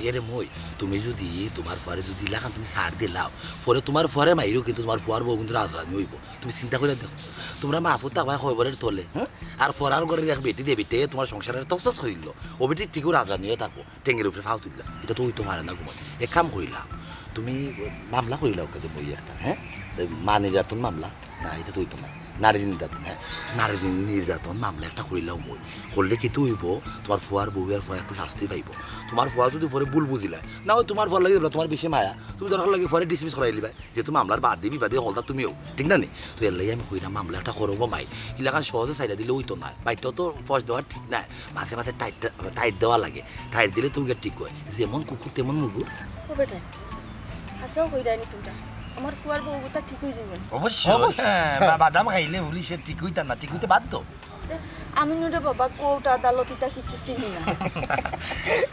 এরে মই, তুমি যদি তোমার ফুয়ারে যদি ইলাখান তুমি ছাড় দিলাও, পরে তোমার ফুয়ারে মাইরো কিন্তু তোমার ফুয়ার বউ কিন্তু রাজরানী অইবো। তুমি চিন্তা করিয়া দেখো, তোমরা মা ফুত থাকবায় কয়বরের তলে, হ্যাঁ? আর ফরার ঘরের এক বেটি দে বেটে তোমার সংসারে তছনছ করিলো, ও বেটি ঠিকউ রাজরানী অইয়া থাকবো। টেঙ্গের উপরে ফাও তুললা, ইটা তো অইতো পারে না গো মই। এক কাম করিলাও, তুমি মামলা করিলাও কেদে মই একটা, হ্যাঁ? এই মা নির্যাতন মামলা, না, ইটা তো অইতো না। নারী নির্যাতন, হ্যাঁ, নারী নির্যাতন মামলা একটা করিলাও মই। করলে কিতা অইবো, তোমার ফুয়ার বউ আর ফুয়া একটু শাস্তি পাইবো। তোমার ফুয়া যদি পরে ভুল বুঝিলায়, না অয় তোমার ফুয়ার লাগি দিবা, তোমার বেশি মায়া, তুমি দরকার লাগে ফুয়ারে ডিসমিস করাইলিবায়। যেহেতু মামলার বাদী বিবাদী হকলতা তুমিও, ঠিক না নি? তো এর লাগি আমি কইরাম মামলা একটা করো গো মাই। ইলাখান সহজে ছাড়িয়া দিলে অইতো নায়। বাইরটাও তো ফস দেওয়া ঠিক নায়। মাঝে মাঝে টাইট, টাইট দেওয়া লাগে। টাইট দিলে তো উগা ঠিক অয়। যেমন কুকুর তেমন মুগুর। ও বেটা, হাছাউ কইরায় নি তুমরা? আমার ফুয়ার বউ গুতা ঠিক অইযিবো নি? অবশ্যই। অবশ্যই। হ্যাঁ, বা-, বাদাম খাইলে পুলিশে ঠিক অইতা না, ঠিক অইতে বাধ্য। তে আমি নু রে বাবা, কোর্ট আদালত ইতা কিচ্ছু চিনি না।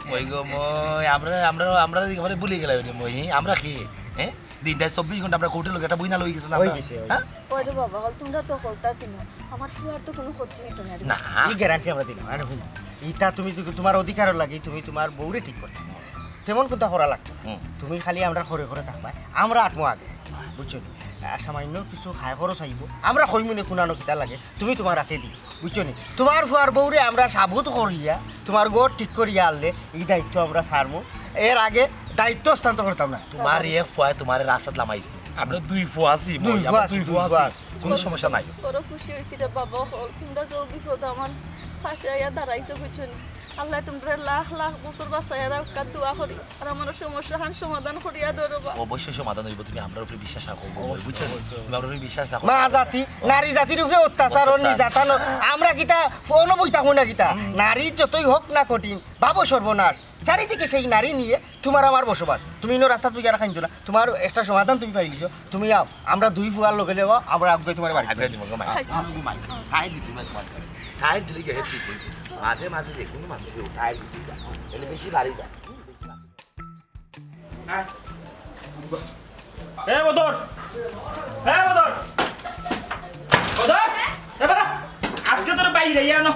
মই গো মই, আমরা, আমরা, আমরা একেবারে ভুলি গেলাম রে মই, আমরা কি? হ্যাঁ? দিনটায় চব্বিশ ঘন্টা আমরা কোর্টর লগে একটা বইনা লই গেছি না আমরা? অই গেছে, অই হ্যাঁ? গেছে। ওরে বাবা, হল তুমরা তো হকলতা চিনো। আমার ফুয়ার তো কুনু ক্ষতি অইতো না রে। না। ই গ্যারান্টি আমরা দিলাম। আরে হুনো, ইটা তুমি যদি তোমার অধিকারর লাগি তুমি তোমার বউরে ঠিক করতায়, তেমন কুনতা করা লাগতো না। হুম। তুমি খালি আমরার ঘরে ঘরে থাকবায়, আমরা আটমু আগে, বুঝছো নি? আর সামান্য কিছু খায় খরচ আইবো, আমরা কইমু নে কুনানো কিতা লাগে, তুমি তোমার আতে দিও। বুঝছো নি? তোমার ফুয়ার বউরে আমরা সাবুত করিয়া, তোমার ঘর ঠিক করিয়া আনলে, ই দায়িত্ব আমরা ছাড়মু। এর আগে দায়িত্ব হস্তান্তর করতাম না। তোমার এক ফুয়ায় তোমারে রাস্তাত লামাইছে। আমরা দুই ফুয়া আছি, দুই মই, ফুয়া আমরা আছি, দুই দুই ফুয়া ফুয়া আছি। আছি। কুনু সমস্যা নাই। বড় খুশি অইছি রে বাবা, হল তুমরা যে বিপদো আমার পাশে আইয়া দাঁড়াইছো, বুঝছো নি? আল্লায় তুমরারে লাখ লাখ বছর বাঁচাইয়া রাখউক্কা দোয়া করি। আর আমার সমস্যাখান সমাধান করিয়া দেও রে বা। অবশ্যই সমাধান অইবো, তুমি আমরার উপরে বিশ্বাস রাখো গো, অবশ্যই, বুঝছো? অবশ্যই। তুমি আমরার উপরে বিশ্বাস রাখো। মা জাতি, নারী জাতির উপরে অত্যাচার ও অত্যাচার। নির্যাতন, আমরা কিতা ফোনো বই থাকমু না কিতা? হুম। নারীর যতই হোক না কঠিন, ভাবো সর্বনাশ। চারিদিকে সেই নারী নিয়ে তোমার আমার বসবাস। তুমি ইনো রাস্তাত বইয়া রাখাইন না, তোমার একটা সমাধান তুমি পাইলিছো। তুমি আও, আমরা দুই ফুয়ার লগে লগে আমরা আগুয়াই তোমার বাড়ি। আগুয়াই দিমু গো মাই। আগুয়াই দিমু গো মাই। টাইট দিতে হবে তোমার। টাইট দিলে কি হেড ঠিক অইবো? মাঝে মাঝে যে কুনু মানুষ টাইট দিতে যায়। এলে বেশি বাড়ি যায়। এ বদর! এ বদর! বদর! এ বেটা! আজকে তোর বাইরে ইয়া আনো।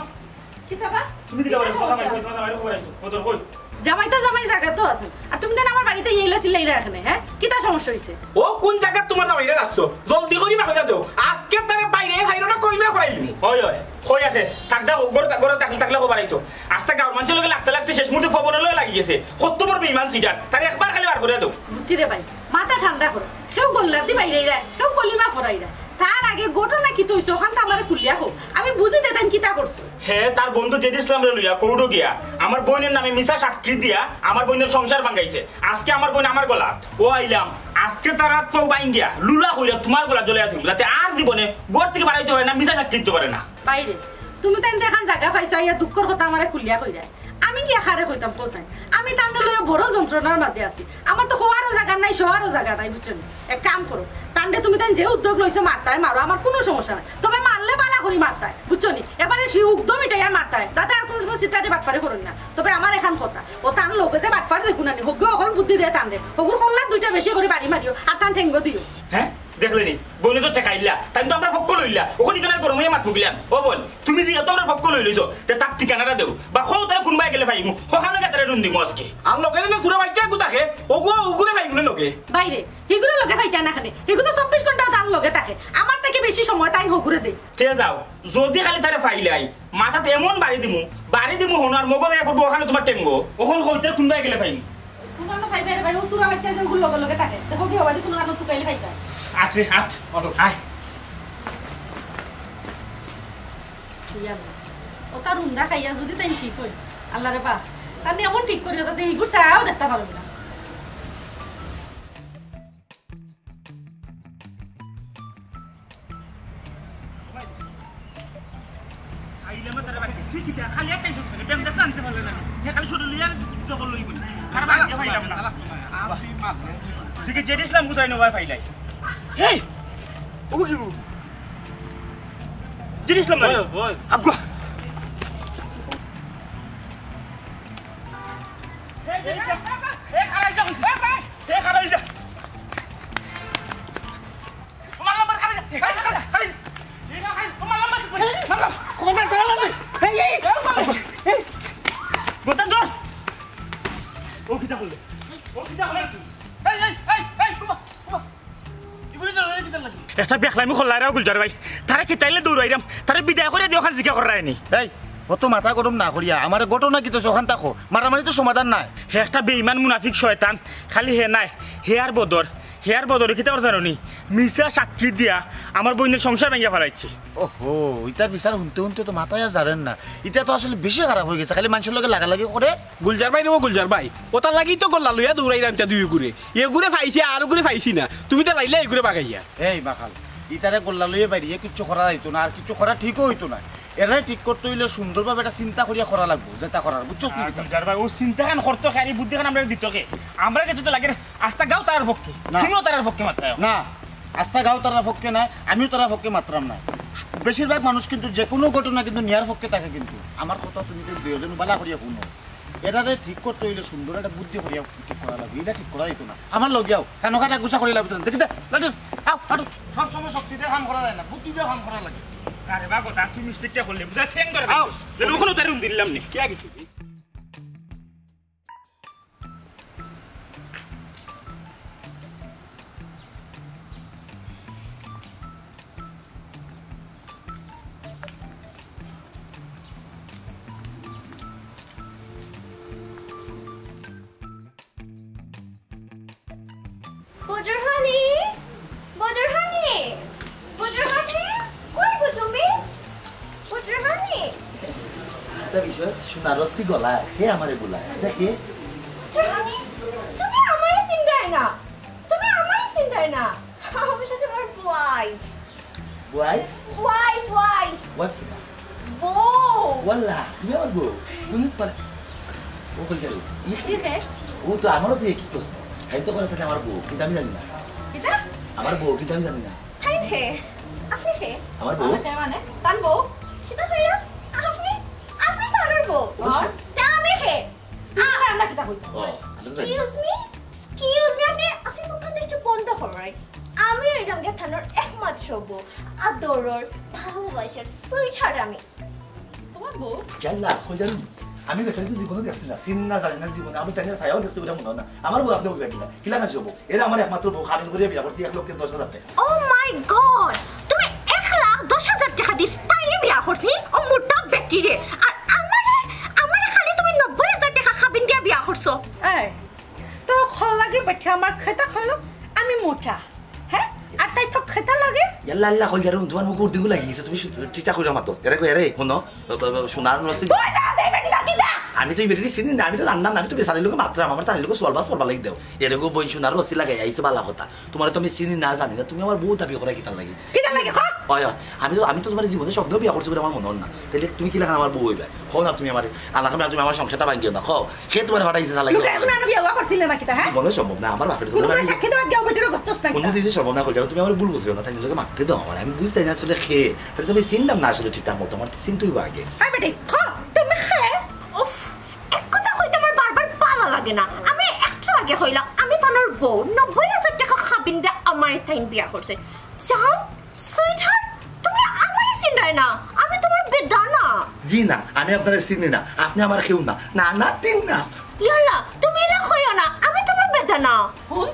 কিতা বা? তুমি কিতা কিতা বলো? সমস্যা? তোমার জামাই, তোমার জামাই খবর আইতো। বদর কই? জামাই তো জামাই জাগাত আছইন। আর তুমি দেন আমার বাড়িত ইলা চিল্লাইরায় কেনে, হ্যাঁ? কিতা সমস্যা অইছে? ও কুন জাগাত তোমার জামাইরে রাখছো? জলদি করি বাহির দেও। আজকে তারে বাইরে ছাইরো না, কইমা করাইলিমু। ওই, ওই, কই আছে? থাকদা, ঘর, ঘর থাকলে, থাকলে খবর আইতো। আস্তা গাঁওর মানষর লগে লাগতে লাগতে শেষ মুহূর্তে পবনর লগে লাগি গেছে। কত বড় বেইমান চিটার। তারে একবার খালি বার করিয়া দেও। বুঝছি রে ভাই, মাথা ঠান্ডা করো। কেউ গল্লাদি বাইরাইরা, কেউ কলিমা ফরাইরা। তার আগে ঘটনা কিতা অইছে, অখানতা আমারে খুলিয়া কও। আমি বুঝিতে তাইন কিতা করছে। হে তার বন্ধু জেড ইসলামরে লইয়া কোর্টো গিয়া আমার বইনর নামে মিছা সাক্ষী দিয়া আমার বইনর সংসার ভাঙ্গাইছে। আজকে আমার বইন আমার গলাত। ও আইলাম, আজকে তার আত পাও ভাঙ্গিয়া লুলা কইরা তোমার গলাত ঝুলাইয়া থইমু, যাতে আর জীবনে ঘর থাকি বারইতো পারে না, মিছা সাক্ষী দিতো পারে না। বাইরে, তুমি তাইন দেখান জাগা পাইছো, আইয়া দুঃখর কথা আমারে খুলিয়া কইরায়। আমি গিয়া কারে কইতাম কও চাইন? আমি তানরে লইয়া বড় যন্ত্রণার মাঝে আছি। আমার তো খোয়ারও জাগা নাই, শোয়ারও জাগা নাই, বুঝছো নি? এক কাম করো, তানরে তুমি তাইন যে উদ্যোগ লইছো মারতায় মারো, আমার কুনু সমস্যা নাই। তবে মারলে ভালা করি মারতায়, বুঝছো নি? এবারে সে উদ্যম ইটাইয়া মারতায়, যাতে আর কুনু সময় চিটারি বাটফারি করইন না। তবে আমার এখান কথা, ও তান লগে যে বাটফার যেগুন আনি, হগুয়ে অখন বুদ্ধি দেয় তানরে। হগুর কল্লাত দুইটা বেশি করি বাড়ি মারিও, আর তান ঠেঙ্গো দিও। হ্যাঁ? দেখলে নি? বইনে তো ঠেকাইলা, তাইন তো আমরার পক্ষ লইলা। অখন ইখানো গরম অইয়া মাত মুগিলাম। ও বইন, তুমি যেহেতু আমরার পক্ষ লইলিছো, তে তার ঠিকানাটা দেও। বা কও তারে কুনবায় গেলে পাইমু, অখানো গিয়া তারে রুন দিমু আজকে। আর লগে লগে সুরা বাইচ্চা এগু থাকে, ওগু, ওগুরে পাইমু নে লগে। বাইরে, হিগুরে লগে পাইতায় না কেনে? হিগু তো চব্বিশ ঘন্টা তান লগে থাকে। আমার থাকি বেশি সময় তাইন হগুরে দেয়। তে যাও, যদি খালি তারে পাইলাই, মাথাত এমন বাড়ি দিমু, বাড়ি দিমু হনো আর মগজ আইয়া পড়বো অখানো তোমার টেঙ্গো। অখন কও তারে কুনবায় গেলে পাইমু। কুনু আনো পাইবায় রে ভাই, ও সুরা বাইচ্চা যে ওগুর লগে লগে থাকে। দেখো কি হবাদি কুনু আনো তুকাইলে পাইবায়। আট রে, আট। অটো। আয়। ইয়া আল্লাহ। ও তার রুন্দা খাইয়া যদি তাইন ঠিক অইন। আল্লাহ রে বা। তানরে এমন ঠিক করিও যাতে হিগুর ছায়াও দেখতা পারইন না। আইলে আমার তারা বাড়ি, তুই কি দেখ, খালি একটাই সুযোগ পেলে, ব্যায়াম দেখতে আনতে পারলে না। হে খালি ছোট লইয়া দখল লই বলি। তারা বাড়ি দিয়ে পাইলাম না। ঠিক আছে, জেড ইসলাম কোথায় নেওয়া পাইলাই? এই, ও কি? জিনিস লম্বা। ওই, ওই। আগুয়া। এই, এই, এই, এই, খাড়াই যা, এই, এই, এই, খাড়াই যা। তোমার লম্বা খাড়াই যা, খাড়াই যা, খাড়াই যা, খাড়াই যা। এই, খাড়াই যা, তোমার লম্বা খাড়াই যা, মারলাম। কমান্ডার, দাঁড়া, দাঁড়া। এই, এই, এই, এই। গোটা ধর। ও কিতা করলে? ও কিতা করলে তুই? এই, এই, এই, এই, কুমা, কুমা। একটা বেখলামি করলায় রাও গুলজার ভাই। তারে কিতাইলে দৌড়াইরাম, তারে বিদায় করিয়া দিও, অখান জিকা কররায়নি। এই, অত মাথা গরম না করিয়া, আমারে ঘটনা কিতা অইছে অখান তা কও। মারামারি তো সমাধান নায়। হে একটা বেইমান মুনাফিক শয়তান, খালি হে নায়, হে আর বদর, হে আর বদরে কিতা করছে জানো নি? মিছা সাক্ষী দিয়া আমার বইনের সংসার ভাঙ্গিয়া ফালাইছে। ওহো, ইতার বিচার হুনতে হুনতে তো মাথায় আর জারের না। ইতা তো আসলে বেশি খারাপ অই গেছে, খালি মানষর লগে লাগালাগি করে। গুলজার ভাই রে ও গুলজার ভাই, অতার লাগিউ তো গল্লা লইয়া দৌড়াইরাম ইতা দুইওগুরে। এগুরে পাইছি আর ওগুরে পাইছি না, তুমি তো লাইলা এগুরে বাগাইয়া। এই মাখাল, ইতারে গল্লা লইয়া বাইরিয়া কিচ্ছু করা যাইতো না, আর কিচ্ছু করা ঠিকও অইতো না। এরে ঠিক করতে অইলে সুন্দরভাবে একটা চিন্তা করিয়া করা লাগবো, যেটা করার, বুঝছস নি? গুলজার ভাই, ও চিন্তাখান করতো কে, আর ই বুদ্ধিখান আমরারে দিতো কে? আমরার গেছে তো লাগে আস্তা গাঁও তারার পক্ষে, না। তুমিও তারার পক্ষে মাতরায়। না, আস্তা গাঁও তারার পক্ষে নায়, আমিও তারার পক্ষে মাতরাম না। বেশিরভাগ মানুষ কিন্তু যেকুনু ঘটনা কিন্তু নিয়ার পক্ষে থাকে, কিন্তু আমার কথা তুমি তো দুইওজন ভালা করিয়া হুনো। এরারে ঠিক করতে অইলে সুন্দর একটা বুদ্ধি করিয়া ঠিক করা লাগবো, ইলা ঠিক করা যাইতো না। আমার লগে আও, কানো কাটা গুছা করিয়া লাভ অইতো না। দেখি দে, লাটু, আও, হাঁটো। সব সময় শক্তি দিয়া কাম করা যায় না, বুদ্ধি দিয়া কাম করা লাগে। আরে বা কথা, তুই মিস্টেকটা করলে, বুঝা সেং করে আও। দেখো। যেন ওখানে তার রুম দিলাম নি, কে আগে তুই? বদরহানি, বদরহানি, বদরহানি, কই গো তুমি? বদরহানি। একটা বিষয়, সোনার রসি গলায়, সে আমারে বুলায়। দেখে। বদরহানি, তুমি আমারে চিনরায় না। তুমি আমারে চিনরায় না। আমি তো তোমার wife. Wife? Wife, wife. Wife কিতা? বউ। ওয়াল্লা, তুমি আমার বউ। তুমি তো পারে। ও কই গেল? ই কি রে? ও তো আমারও তো একই প্রশ্ন। তাই তো করে তাহলে আমার বউ, কিন্তু আমি জানি না। কিতা? আমার বউ, কিন্তু আমি জানি না। তাই রে? আপনি কে? আমার বউ? আমার কে মানে? তান বউ? কিতা কইরা? আপনি, আপনি তার বউ? অবশ্যই। তা আমি কে? আ- আমরা কিতা কইতাম? ও, আমরা তো জানি। Excuse me? Excuse me? আপনি, আপনি মুখখান একটু বন্ধ করুন। আমি অইলাম গিয়া তানর একমাত্র বউ, আদরর, ভালোবাসার সুইটহার্ট আমি। তোমার বউ? ইয়াল্লা, কই জানি? আমি বেচারি তো জীবনে দেখছি না, চিনি না, জানি না জীবনে। আমি তাইনরে ছায়াও দেখছি, ওটা মনে হয় না। আমার বউ আপনি বলবেন কিনা? কিলা কাজ হবো? এরা আমার একমাত্র বউ, খাবিন করিয়া বিয়া করছি এক লক্ষ দশ হাজার টেকা। Oh my God! তুমি এক লাখ দশ হাজার টেকা দিয়া তাইরে বিয়া করছি, ও মোটা বেটিরে। আর আমারে, আমারে খালি তুমি নব্বই হাজার টেকা খাবিন দিয়া বিয়া করছো। এই, তোর খল লাগে বেটি আমার খেতা খালো, আমি মোটা, হ্যাঁ? আর তাই তো খেতা লাগে? ইয়াল্লা আল্লাহ কইল যারো, তোমার মুখ উর্দিগু লাগি গেছে, তুমি শু-, ঠিকঠাক কইরা মাতো। এরে কই, এরে, হুনো, ব-, ব-, ব-, সোনার নসিব। তুই যা, দে বেটি, যা, তুই যা। আমি তো ই বেটিরে চিনি না, আমি তো জানলাম না, আমি তো বেচারির লগে মাতরাম, আমার তার লগে সলবা সলবা লাগি দেও। এরে গো বইন, সোনার রসি লাগাই আইছো, বালা কথা। তোমারে তো আমি চিনি না, জানি না, তুমি আমার বউ দাবি করা কিতার লাগি? কিতার লাগি, ক? অয়, অয়। আমি তো, আমি তো তোমার জীবনে স্বপ্নেও বিয়া করছি বলে আমার মনে হয় না। তাইলে তুমি কিলাখান আমার বউ অইবা? কও না তুমি আমারে, আল্লাহ খামে তুমি আমার সংসারটা ভাঙ্গিও না, কও। কে তোমারে ফাটাইছে চালাই? লুকাই মনে হয় বিয়া করছিলে না কিতা, হ্যাঁ? জীবনে সম্ভব না, আমার বাপের তো কোনো আমি সাক্ষী দেওয়ার গেও বেটিরও করছস না কিতা? কোনো দিনই সম্ভব না, কইলে তুমি আমার ভুল বুঝিও না, তাই লোকে মাততে দাও আমার, আমি বুঝতে না আসলে কে। তাহলে তুমি চিনলাম না আসলে ঠিকঠাক মতো, আমার তো চিনতে অইবো আগে। এই বেটি, ক, তুমি কে? উফ, এক কথা কইতে আমার বারবার ভালা লাগে না। আমি একটু আগে কইলাম, আমি তানর বউ, নব্বই হাজার টেকা খাবিন দে আমারে তাইন বিয়া করছে। জান, সুইটহার্ট, তুমি আমারে চিনরায় না, আমি তোমার বেদানা। জি না, আমি আপনারে চিনি না, আপনি আমার কেউ না। না, না, তিন না। ইয়াল্লা, তুমি ইলা কইও না, আমি তোমার বেদানা। হুন,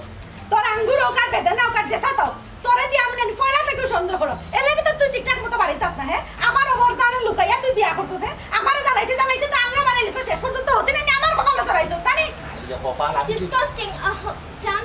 তোর আঙ্গুর হোক আর বেদানা হোক আর যেছা তো, তোরে দিয়া আমি নানি পয়লা থাকিউ সন্দেহ করো। এর লাগি তো তুই ঠিকঠাক মতো বাড়িত আস না, হ্যাঁ? আমার অবদানে লুকাইয়া তুই বিয়া করছস, হ্যাঁ? আমারে জ্বালাইতে জ্বালাইতে তো আংরা বানাই নিছস, শেষ পর্যন্ত হতে নানি আমার কপালো চড়াইছস, তানি? আরে কপাল, আমি তো Disgusting, আহ, জান,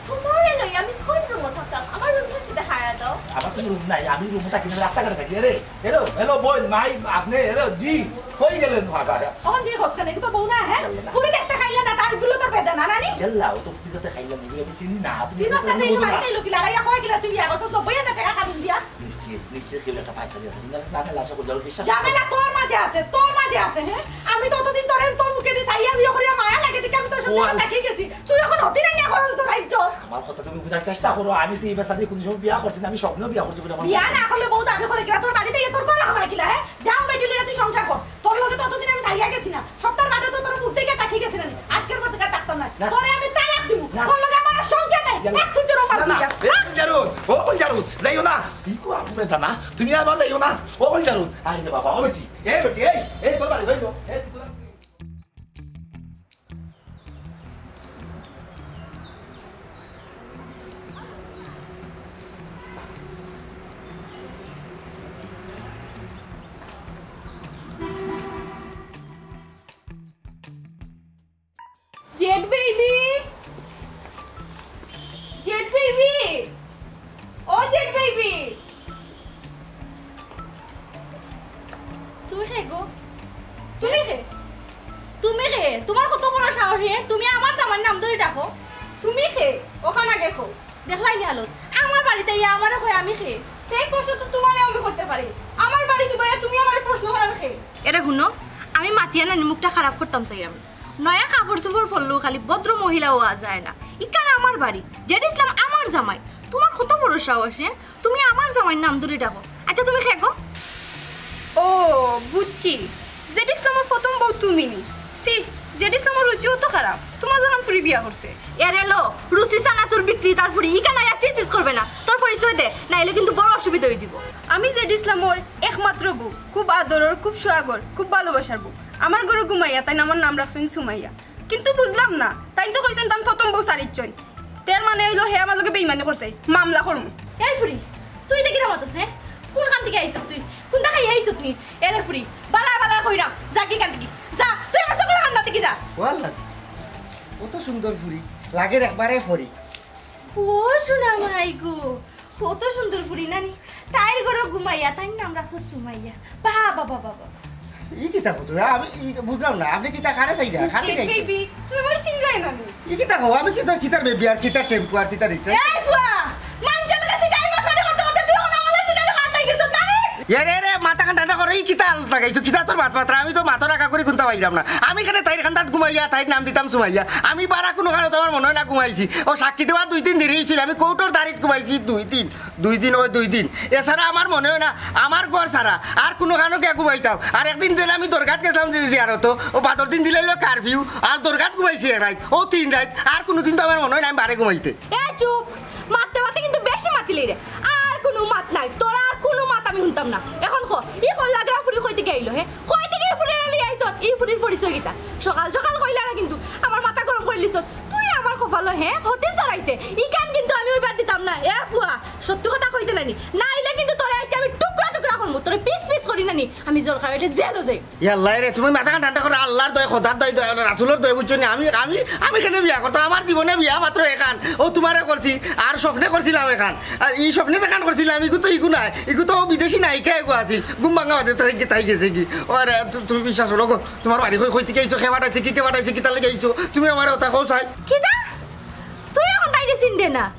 তোমারে লই আমি কোন রুমো থাকতাম? আমার রুম থাকতে হারা দাও। আমার কোনো রুম নাই, আমি রুমো থাকি না, রাস্তাঘাটে থাকি। আরে, হ্যালো, হ্যালো, বইন, মাই, আপনি, হ্যালো, জি, কই গেলেন ফাটা? অখন তুই খোঁজ খানে, তো বউ না, হ্যাঁ? গেল না। পুরি দেখতে খাইলে না, তার গুলো তোর বেদনা, না নি? গেল্লা, ও তো পুরি দেখতে খাইলে না, এগুলো আমি চিনি না, তুমি চিনস না, চিনি তুই না। বাড়িতে লোক লড়াইয়া কয় কিলা তুই বিয়া করছস, নব্বই হাজার টেকা খাবিন দিয়া। মিষ্টি, নিশ্চয় কেউ একটা পাইচারি আছে। তুমি তাহলে ঝামেলা আছে, কইলে বিশ্বাস করো। ঝামেলা তোর মাঝে আছে, তোর মাঝে আছে, হ্যাঁ? আমি ততদিন তোরে তোর মুখে দি চাইয়া দিয়া করিয়া মায়া লাগে দেখি আমি তোর ও সঙ্গে আল- তাকিয়ে গেছি। তুই এখন হতি না নিয়া খরচ ধরাইছস। আমার কথা তুমি বুঝার চেষ্টা করো, আমি তো এই বেচারি কোনো সময় বিয়া করছি না, আমি স্বপ্নেও বিয়া করছি বলে আমার বিয়া না করলে বউ দাবি করে কিনা তোর বাড়িতে গিয়ে তোর ঘরে হামাই কিলা, হ্যাঁ? যাও বেটি লইয়া তুই সংসার কর। তোর লগে ততদিন আমি চাইয়া গেছি না, সপ্তাহ বাদে তো তোর মুখ দেখে তাকিয়ে গেছি না। আজকের পর থেকে আর থাকতাম না। না। তোরে আমি তালাক দিমু। না। তোর লগে আমার আর সংসার নাই। জানো। থাক তুই তোর আমার না, না, লগে। এ, কই যারো? ও, কই যারো? যাইও না। ই কো, আর উপরে দা না। তুমি আবার যাইও না। ও, কই যারো? আরে বাবা, ও বেটি। এ বেটি, এই, এই, তোর বাড়ি, এই, এই, তোর বাড়ি। জেড বেবি, জেড বেবি, ও জেড বেবি। তুমি কে গো? তুমি কে? তুমি কে? তোমার কত বড় সাহস, হে? তুমি আমার জামাইর নাম ধরি ডাকো? তুমি কে? ওখান আগে কও। দেখলায় নি হালত? আমার বাড়িত আইয়া আমারে কয় আমি কে? সেই প্রশ্ন তো তোমারে আমি করতে পারি। আমার বাড়িত বইয়া তুমি আমারে প্রশ্ন করার কে? এরে হুনো, আমি মাতিয়া নানি মুখটা খারাপ করতাম চাইরাম না। নয়া কাপড় চোপড় পরলেও খালি ভদ্র মহিলা অওয়া যায় না। ইখান আমার বাড়ি, জেড ইসলাম আমার জামাই। তোমার কত বড় সাহস, হে? তুমি আমার জামাইর নাম ধরি ডাকো। আচ্ছা, তুমি কে গো? ও, বুঝছি। জেড ইসলামর প্রথম বউ তুমি নি? ছি, জেড ইসলামর রুচিও তো খারাপ। তোমার লাখান ফুরি বিয়া করছে। এরে লো, রুচি চানাচুর বিক্রেতার ফুরি, ইখান আইয়া ছিস ছিস করবে না। তোর পরিচয় দে, নাইলে কিন্তু বড় অসুবিধা অইযিবো। আমি জেড ইসলামর একমাত্র বউ, খুব আদরর, খুব সোহাগর, খুব ভালোবাসার বউ। আমার ঘরো ঘুমাইয়া তাইন আমার নাম রাখছইন সুমাইয়া। কিন্তু বুঝলাম না, তাইন তো কইছইন তান প্রথম বউ ছাড়িছইন। তের মানে অইলো হে আমার লগে বেইমানি করছে, মামলা করমু। এই ফুরি, তুই ইতা কিতা মাতস, হে? কুনখান থাকি আইছস তুই? কুনটা খাইয়া আইছস নি? এরে ফুরি, বালা বালা কইরাম, যা গি কান থাকি। যা, তুই আমার চোখর কান্দাত থাকি যা। ওয়াল্লা, কত সুন্দর ফুরি, লাগের একবারে পরি। ও সোনা মাই গো, কত সুন্দর ফুরি নানি। তাইর ঘরো ঘুমাইয়া, তাইর নাম রাখছস সুমাইয়া। বাবা, বাবা, বাবা। ই কিতা কও তুমি? আমি ই বুঝলাম না। আপনে কিতা কারে চাইরা? কারে চাইরা? বেবি, তুমি আমার সিংরাই নানি। ই কিতা কও? আমি কিতা, কিতার বেবি আর কিতার টেম্পু আর কিতার রিক্সা? এই ফুয়া, মানষর লগে সিটারি বাটপারি করতে করতে তুই এখন আমার লগে সিটারি বাটপারি গেছস নানি? এরে, এরে, মাথাখান ঠান্ডা করো। ই কিতা আলত লাগাইছো? কিতা তোর মাত মাতরা? আমি তো মাতর আগা করি কুনতা পাইরাম না। আমি কেনে তাইর কান্দাত ঘুমাইয়া, তাইর নাম দিতাম সুমাইয়া। আমি বারা কুনু কারণে তোমার মনো অয় না ঘুমাইছি। ও সাক্ষী দেওয়া দুই দিন দেরি অইছিল। আমি কোর্টর দাড়িত ঘুমাইছি দুই দিন। দুই দিন, ওই দুই দিন। এছাড়া আমার মনো অয় না, আমার ঘর ছাড়া আর কুনু খানো গিয়া ঘুমাইতাম। আর একদিন দিলে আমি দরগাত গেছলাম যে জিয়ারতো, ও বাদর দিন দিলে অইলো কারফিউ, আর দরগাত ঘুমাইছি এক রাইত, ও তিন রাইত। আর কুনুদিন তো আমার মনো অয় না আমি বারে ঘুমাইতে। এ চুপ, মাততে মাততে কিন্তু বেশি মাতিলি রে। আর কুনু মাত নাই, তোর আর কুনু মাত আমি হুনতাম না। এখন ক, ই কল্লাগরা ফুরি কই থাকি আইলো, হে? কই থাকি ই ফুরিরে লইয়া আইছত? ই ফুরির পরিচয় কিতা? সকাল সকাল কইলা না কিন্তু, আমার মাথা গরম করিলিছত। তুই আমার কপালো, হে, হতি চড়াইতে। ইখান কিন্তু আমি অইবার দিতাম না। এ ফুয়া, সত্যি কথা কইতে নানি। নাইলে কিন্তু তোরে আইজকে আমি টুকরা টুকরা করমু। তোরে পিস পিস করি নানি। আমি দরকার অইলে জেলও যাইমু। ইয়াল্লা রে, তুমি মাথাখান ঠান্ডা করো। আল্লার দয়, খোদার দয়, দয়, রাসুলর দয়, বুঝছো নি? আমি, আমি, আমি কেনে বিয়া করতাম? আমার জীবনে বিয়া মাত্র এখান। ও তোমারে করছি, আর স্বপ্নে করছিলাম এখান। আর ই স্বপ্নে যেখান করছিলাম, ইগু তো ইগু নায়। ইগু তো বিদেশি নায়িকা এগু আছিল। ঘুম ভাঙা বাদে তাই, তাই গেছে গি। ও আরে, তু-, তুমি বিশ্বাস করো গো, তোমার বাড়ি কই, কই থাকি আইছো, কে পাঠাইছে কি, কে পাঠাইছে, কিতার লাগি আইছো? তুমি আমারে কথা কও চাই। কিতা? তুই এখন তাইরে চিনরে না?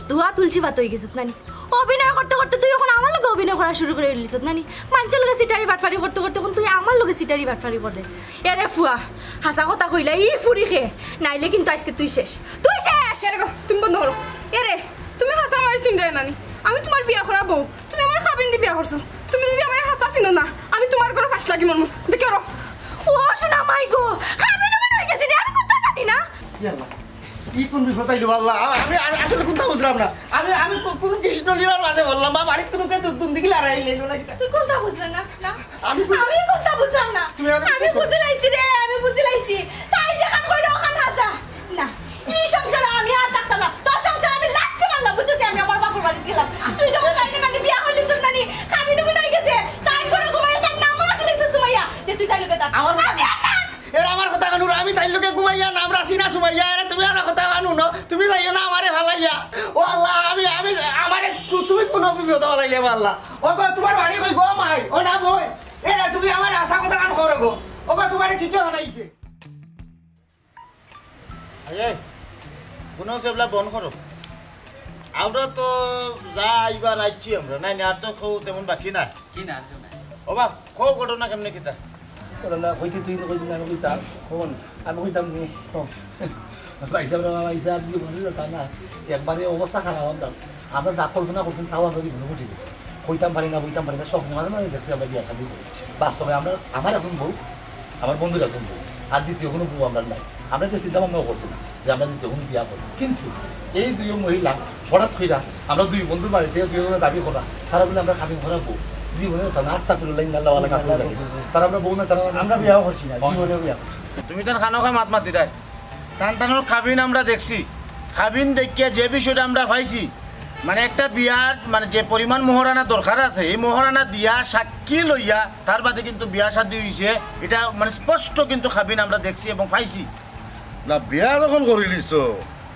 ধোয়া তুলসী পাতা অই গেছত নানি? অভিনয় করতে করতে তুই এখন আমার লগে অভিনয় করা শুরু করি দিলিছত নানি? মানষর লগে সিটারি বাটপারি করতে করতে এখন তুই আমার লগে সিটারি বাটপারি কররে। এরে ফুয়া, হাছা কথা কইলা, ই ফুরি কে? নাইলে কিন্তু আইজকে তুই শেষ, তুই শেষ। এরে গো, তুমি বন্ধ করো। এরে, তুমি হাছা আমারে চিনরায় নানি? আমি তোমার বিয়া করা বউ, তুমি আমারে কাবিন দি বিয়া করছো। তুমি যদি আমারে হাছা চিনো না, আমি তোমার ঘরো ফাঁস লাগি মরমু। দেখো রো। ও সোনা মাই গো, কাবিন অই গেছে রে, আমি কুনতা জানি না। ইয়াল্লা। ই কুন বিপদ আইলো আল্লা? আ-, আমি আ-, আসলে কুনতা বুঝলাম না। আমি, আমি কু-, কুন কৃষ্ণ লীলার মাঝে পড়লাম বা বাড়িত কুনু কেউ দুম দিকে লড়াই লইলো না কিতা? তুই কুনতা বুঝলে না? না। আমি কুন- আমি কুনতা বুঝলাম না। তুমি আমারে আমি বিশ্বাস করো। বুঝিলাইছি রে, আমি বুঝিলাইছি। তাই যেখান কইলো ওখান হাছা। না, ই সংসারে আমি আর থাকতাম না। তোর সংসারে আমি লাগতে পারলাম, বুঝছস? আমি আমার বাপর বাড়িত গেলাম। তুই যখন তাইরে নানি বিয়া করলিছত নানি, কাবিন উবিন অই গেছে। তাই করে ঘুমাইয়া তাই নাম রাখলিছত সুমাইয়া। যে তুই তাই লগে থাক। আমার আমি আর না। এরে আমার কথা কান হুনো, আমি তাইর লগে ঘুমাইয়া নাম রাখছি না সুমাইয়া, এরে তুমি আমার কথা কান হুনো, তুমি যাইও না আমারে ফালাইয়া। ও আল্লা, আমি, আমি, আমারে কু-, তুমি কুন বিপদো ফালাইলে বা আল্লা? ও গো, তোমার বাড়ি কই গো মাই? ও না বই, এরে তুমি আমারে হাছা কথা কান করো গো। ও গো, তোমারে কিতা ফালাইছে? আরে, কুনো সেবলা বন্ধ করো। আমরা তো যা আইবার আইছি আমরা, নাই না, আর তো কেউ তেমন বাকি নাই। কি না, আর কেউ নাই। ও বা, কও ঘটনা কেমনে কিতা? ঘটনা কইতে তুই না কইতে না, আমি কইতাম, কখন? আমি কইতাম নি? ভাই সাহেব, ভাই সাহেব, জীবনে যেতা না, একবারে অবস্থা খারাপ আমরা। আমরা যা কল্পনা করছি, তাও আমরা জীবনে ঘটে গেছে। কইতাম পারি না, কইতাম পারি না, সব মাঝে মাঝে দেখছি আমরা বিয়া শাদী করি। বাস্তবে আমরা, আমার এখন বউ, আমার বন্ধুর এখন বউ, আর দ্বিতীয় কোনো বউ আমরা নাই। আমরা তো চিন্তা ভাবনাও করছি না যে আমরা দ্বিতীয় কোনো বিয়া করবো, কিন্তু এই দুই মহিলা হঠাৎ কইরা আমরা দুই বন্ধুর বাড়িতে দুই জনে দাবি করা, তারা বলে আমরা কাবিন করা বউ। জীবনে তারা আস্তা ফিরুল্লাহ ইন্নাল্লাহ ওয়ালা কাফিরুল্লাহ। তারা আমরা বউ না, তারা আমরা বিয়াও করছি না, জীবনে বিয়া করছি না। তুমি তার খানো খায় মাত মাতি দেয়। তান তানোর কাবিন আমরা দেখছি, কাবিন দেখিয়া যে বিষয়টা আমরা পাইছি, মানে একটা বিয়ার মানে যে পরিমাণ মোহরানা দরকার আছে, এই মোহরানা দিয়া সাক্ষী লইয়া তার বাদে কিন্তু বিয়া শাদী হইছে। এটা মানে স্পষ্ট কিন্তু কাবিন আমরা দেখছি এবং পাইছি। না, বিয়া যখন করিলিছো,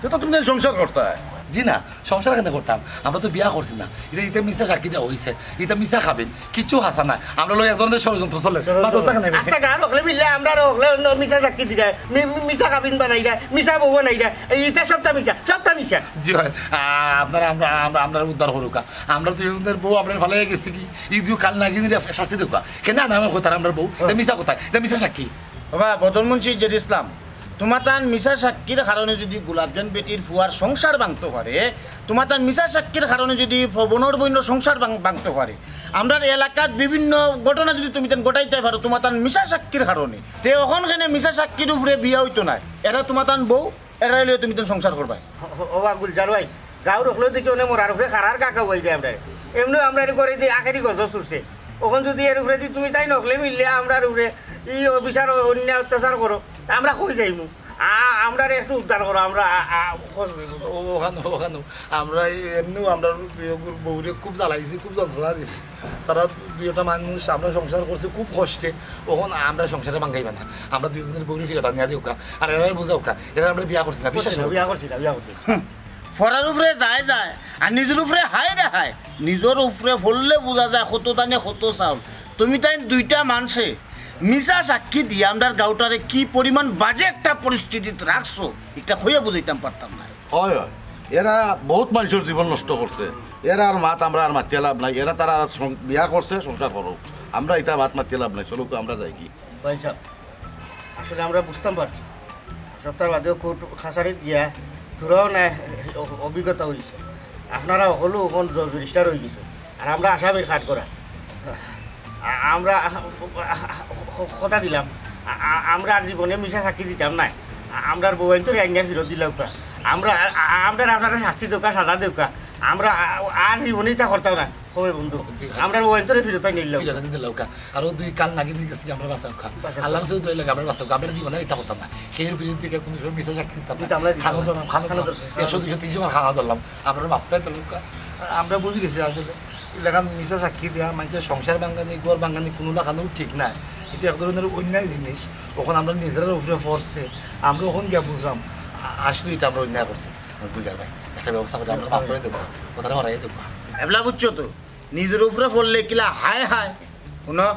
তে তো তুমি তাইন সংসার করতায়। জি না, সংসার কেনে করতাম? আমরা তো বিয়া করছি না। এটা, এটা মিছা সাক্ষী দেওয়া হইছে, এটা মিছা কাবিন, কিচ্ছু হাছা না। আমরা লগে এক ধরনের ষড়যন্ত্র চলে। আস্তা গাঁওর হকলে মিললে আমরা হকলে অন্য মিছা সাক্ষী দিরায়, মি-, মি-, মিছা কাবিন বানাইরায়, মিছা বউ বানাইরায়। এই ইটা সবটা মিছা, সবটা মিছা। জি হয়, আ-, আপনারা আমরা, আমরা, আমরা উদ্ধার করুকা। আমরা দুইজনের বউ আমরা ফালাই গেছি কি, ইদিও কাল নাগিনীরে শাস্তি দেউকা। কেনে আনা আমার কথা, আমরা বউ, এটা মিছা কথা, এটা মিছা সাক্ষী। বাবা বদর মুন্সি ইজ্জত ইসলাম, তোমার তান মিছা সাক্ষীর কারণে যদি গোলাপজান বেটির ফুয়ার সংসার ভাঙতে পারে, তোমার তান মিছা সাক্ষীর কারণে যদি পবনর বইনর সংসার ভাঙ-, ভাঙতে পারে, আমরার এলাকাত বিভিন্ন ঘটনা যদি তুমি তান ঘটাইতে পারো, তোমার তান মিছা সাক্ষীর কারণে, তে অখন কেনে মিছা সাক্ষীর উপরে বিয়া হইতো না। এরা তোমার তান বউ, এরা লইয়া তুমি তান সংসার করবায়। ও, ও, ওবা গুলজার ভাই, গাঁওর হকলে দেখি অনে মরার উপরে খারার কাকা হয়ে যায় আমরা। এমনি আমরা এর করে দিয়ে আখেরি গজব ছুটছে। অখন যদি এর উপরে দি তুমি তাইন হকলে মিললে আমরার উপরে এই অবিচার, অন্যায়, অত্যাচার করো, তে আমরা কই যাইমু? আ-, আমরারে একটু উদ্ধার করো, আমরা আ-, আ-, কষ্ট হইব। ও, ওখানো, ওখানো। আমরা এই এমনিও আমরা বউরে খুব জ্বালাইছি, খুব যন্ত্রণা দিছি। তারা দুইটা মানুষ আমরা সংসার করছি খুব কষ্টে, অখন আমরা সংসারে ভাঙাইবা না। আমরা দুইজনের বউরে ফিরত আনিয়া দেউকা, আর এরা বুঝাউকা, এরা আমরা বিয়া করছি না, বিশ্বাস করো। বিয়া করছি না, বিয়া করছি না। ফরার উপরে যায় যায়, আর নিজের উপরে হায় রে হায়। নিজের উপরে ফললে বুঝা যায় কত দানে কত চাউল। তুমি তাইন দুইটা মানষে মিছা সাক্ষী দিয়া আমরার গাঁওটারে কি পরিমাণ বাজে একটা পরিস্থিতিত রাখছো, এটা কইয়া বুঝাইতাম পারতাম না। হয়, হয়। এরা বহুত মানুষের জীবন নষ্ট করছে। এরা আর মাত আমরা আর মাতিয়া লাভ নাই। এরা তারা আর সং-, বিয়া করছে, সংসার করো। আমরা এটা মাত মাতিয়া লাভ নাই। চলো, আমরা যাই কি? ভাই সাহেব, আসলে আমরা বুঝতাম পারছি, সপ্তাহ বাদেও কোর্ট কাছারিত গিয়া তোরাও না অ-, অভিজ্ঞতা হইছে, আপনারা হকলউ অখন জজ ব্যারিস্টার হয়ে গেছে, আর আমরা আসামির কাঠগড়া। আ-, আমরা কথা দিলাম, আ-, আ-, আমরা আর জীবনে মিছা সাক্ষী দিতাম না। আ-, আমরার বউয়াইন তো রাইঙ্গা ফিরত দিলাউকা। আমরা, আ-, আ-, আমরা আপনারা শাস্তি দেউকা, সাজা দেউকা। আমরা আ-, আর জীবনে ইতা করতাম না। হবে বন্ধু, জি। আমরার বউয়াইন তোরে ফিরত আনি দিলাউকা। ফিরত আনি দিলাউকা। আর ও দুই কাল নাগিনীর গেছে কি আমরা বাঁচাউকা। বাঁচাউকা। আল্লাহর কাছে দোয়া লাগে আমরা বাঁচাউকা। আমরা জীবনে ইতা করতাম না। কেউ বিরুদ্ধে কেউ কোনো সময় মিছা সাক্ষী দিতাম না। দিতাম না, দিতাম না। খানো ধরলাম, খানো খানো ধরলাম। ধরলাম। একশো দুইশো তিনশো বার খানো ধরলাম। আমরা মাফ করে দিলাউকা। আমরা বুঝি গেছি আসলে। এলাকা মিছা সাক্ষী দিয়া মানুষের সংসার ভাঙ্গানি, ঘর ভাঙ্গানি কোনো লাখানো ঠিক না। এটা এক ধরনের অন্যায় জিনিস। অখন আমরা নিজেরার উপরে পড়ছে। আমরা অখন গিয়া বুঝলাম, আ-, আসলে এটা আমরা অন্যায় করছি। বুঝার ভাই, একটা ব্যবস্থা করে আমরা মাফ করে দেবো, কথাটা হরাই দেবো। এবলা বুঝছো তো, নিজের উপরে পড়লে কিলা হায় হায়। শুনো,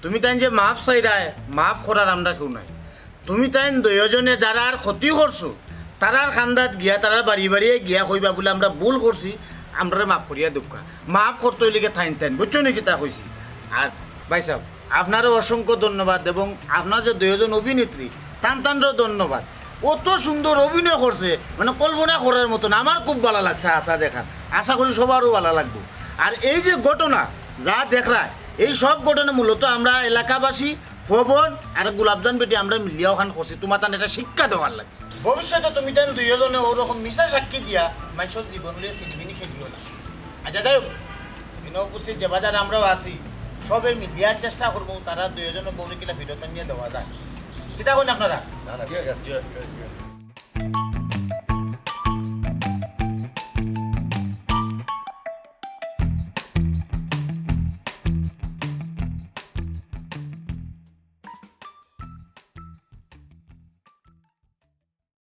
তুমি তাইন যে মাফ চাইরায়, মাফ করার আমরা কেউ নাই। তুমি তাইন দুইজনে যারার ক্ষতি করছো, তারার কান্দাত গিয়া, তারার বাড়ি বাড়িয়ে গিয়া কইবা বুলে, "আমরা ভুল করছি, আমরারে মাফ করিয়া দেউক্কা।" মাফ করতে হইলে গিয়া তাইন তাইন, বুঝছো নি কিতা কইছি? আর ভাই সাহেব, আপনারও অসংখ্য ধন্যবাদ এবং আপনার যে দুইজন অভিনেত্রী, তান তানরও ধন্যবাদ। অত সুন্দর অভিনয় করছে, মানে কল্পনা করার মতন। আমার খুব ভালা লাগছে আশা দেখার, আশা করি সবারও ভালা লাগবো। আর এই যে ঘটনা যা দেখরায়, এই সব ঘটনা মূলত আমরা এলাকাবাসী, পবন আর গোলাপজান বেটি আমরা মিলিয়া অখান করছি, তোমার তান একটা শিক্ষা দেওয়ার লাগি। ভবিষ্যতে তুমি তান দুইজনে ওরকম মিছা সাক্ষী দিয়া মানুষের জীবন লইয়া ছিনিমিনি খেলিও না। আচ্ছা, যাই হোক, এনে উপস্থিত যে বাজারে আমরাও আছি, সবে মিলিয়া চেষ্টা করবো তারা দুইজনে বউরে কিলা ফিরত আনিয়া দেওয়া যায়। কিতা কইন আপনারা? না, না, ঠিক আছে।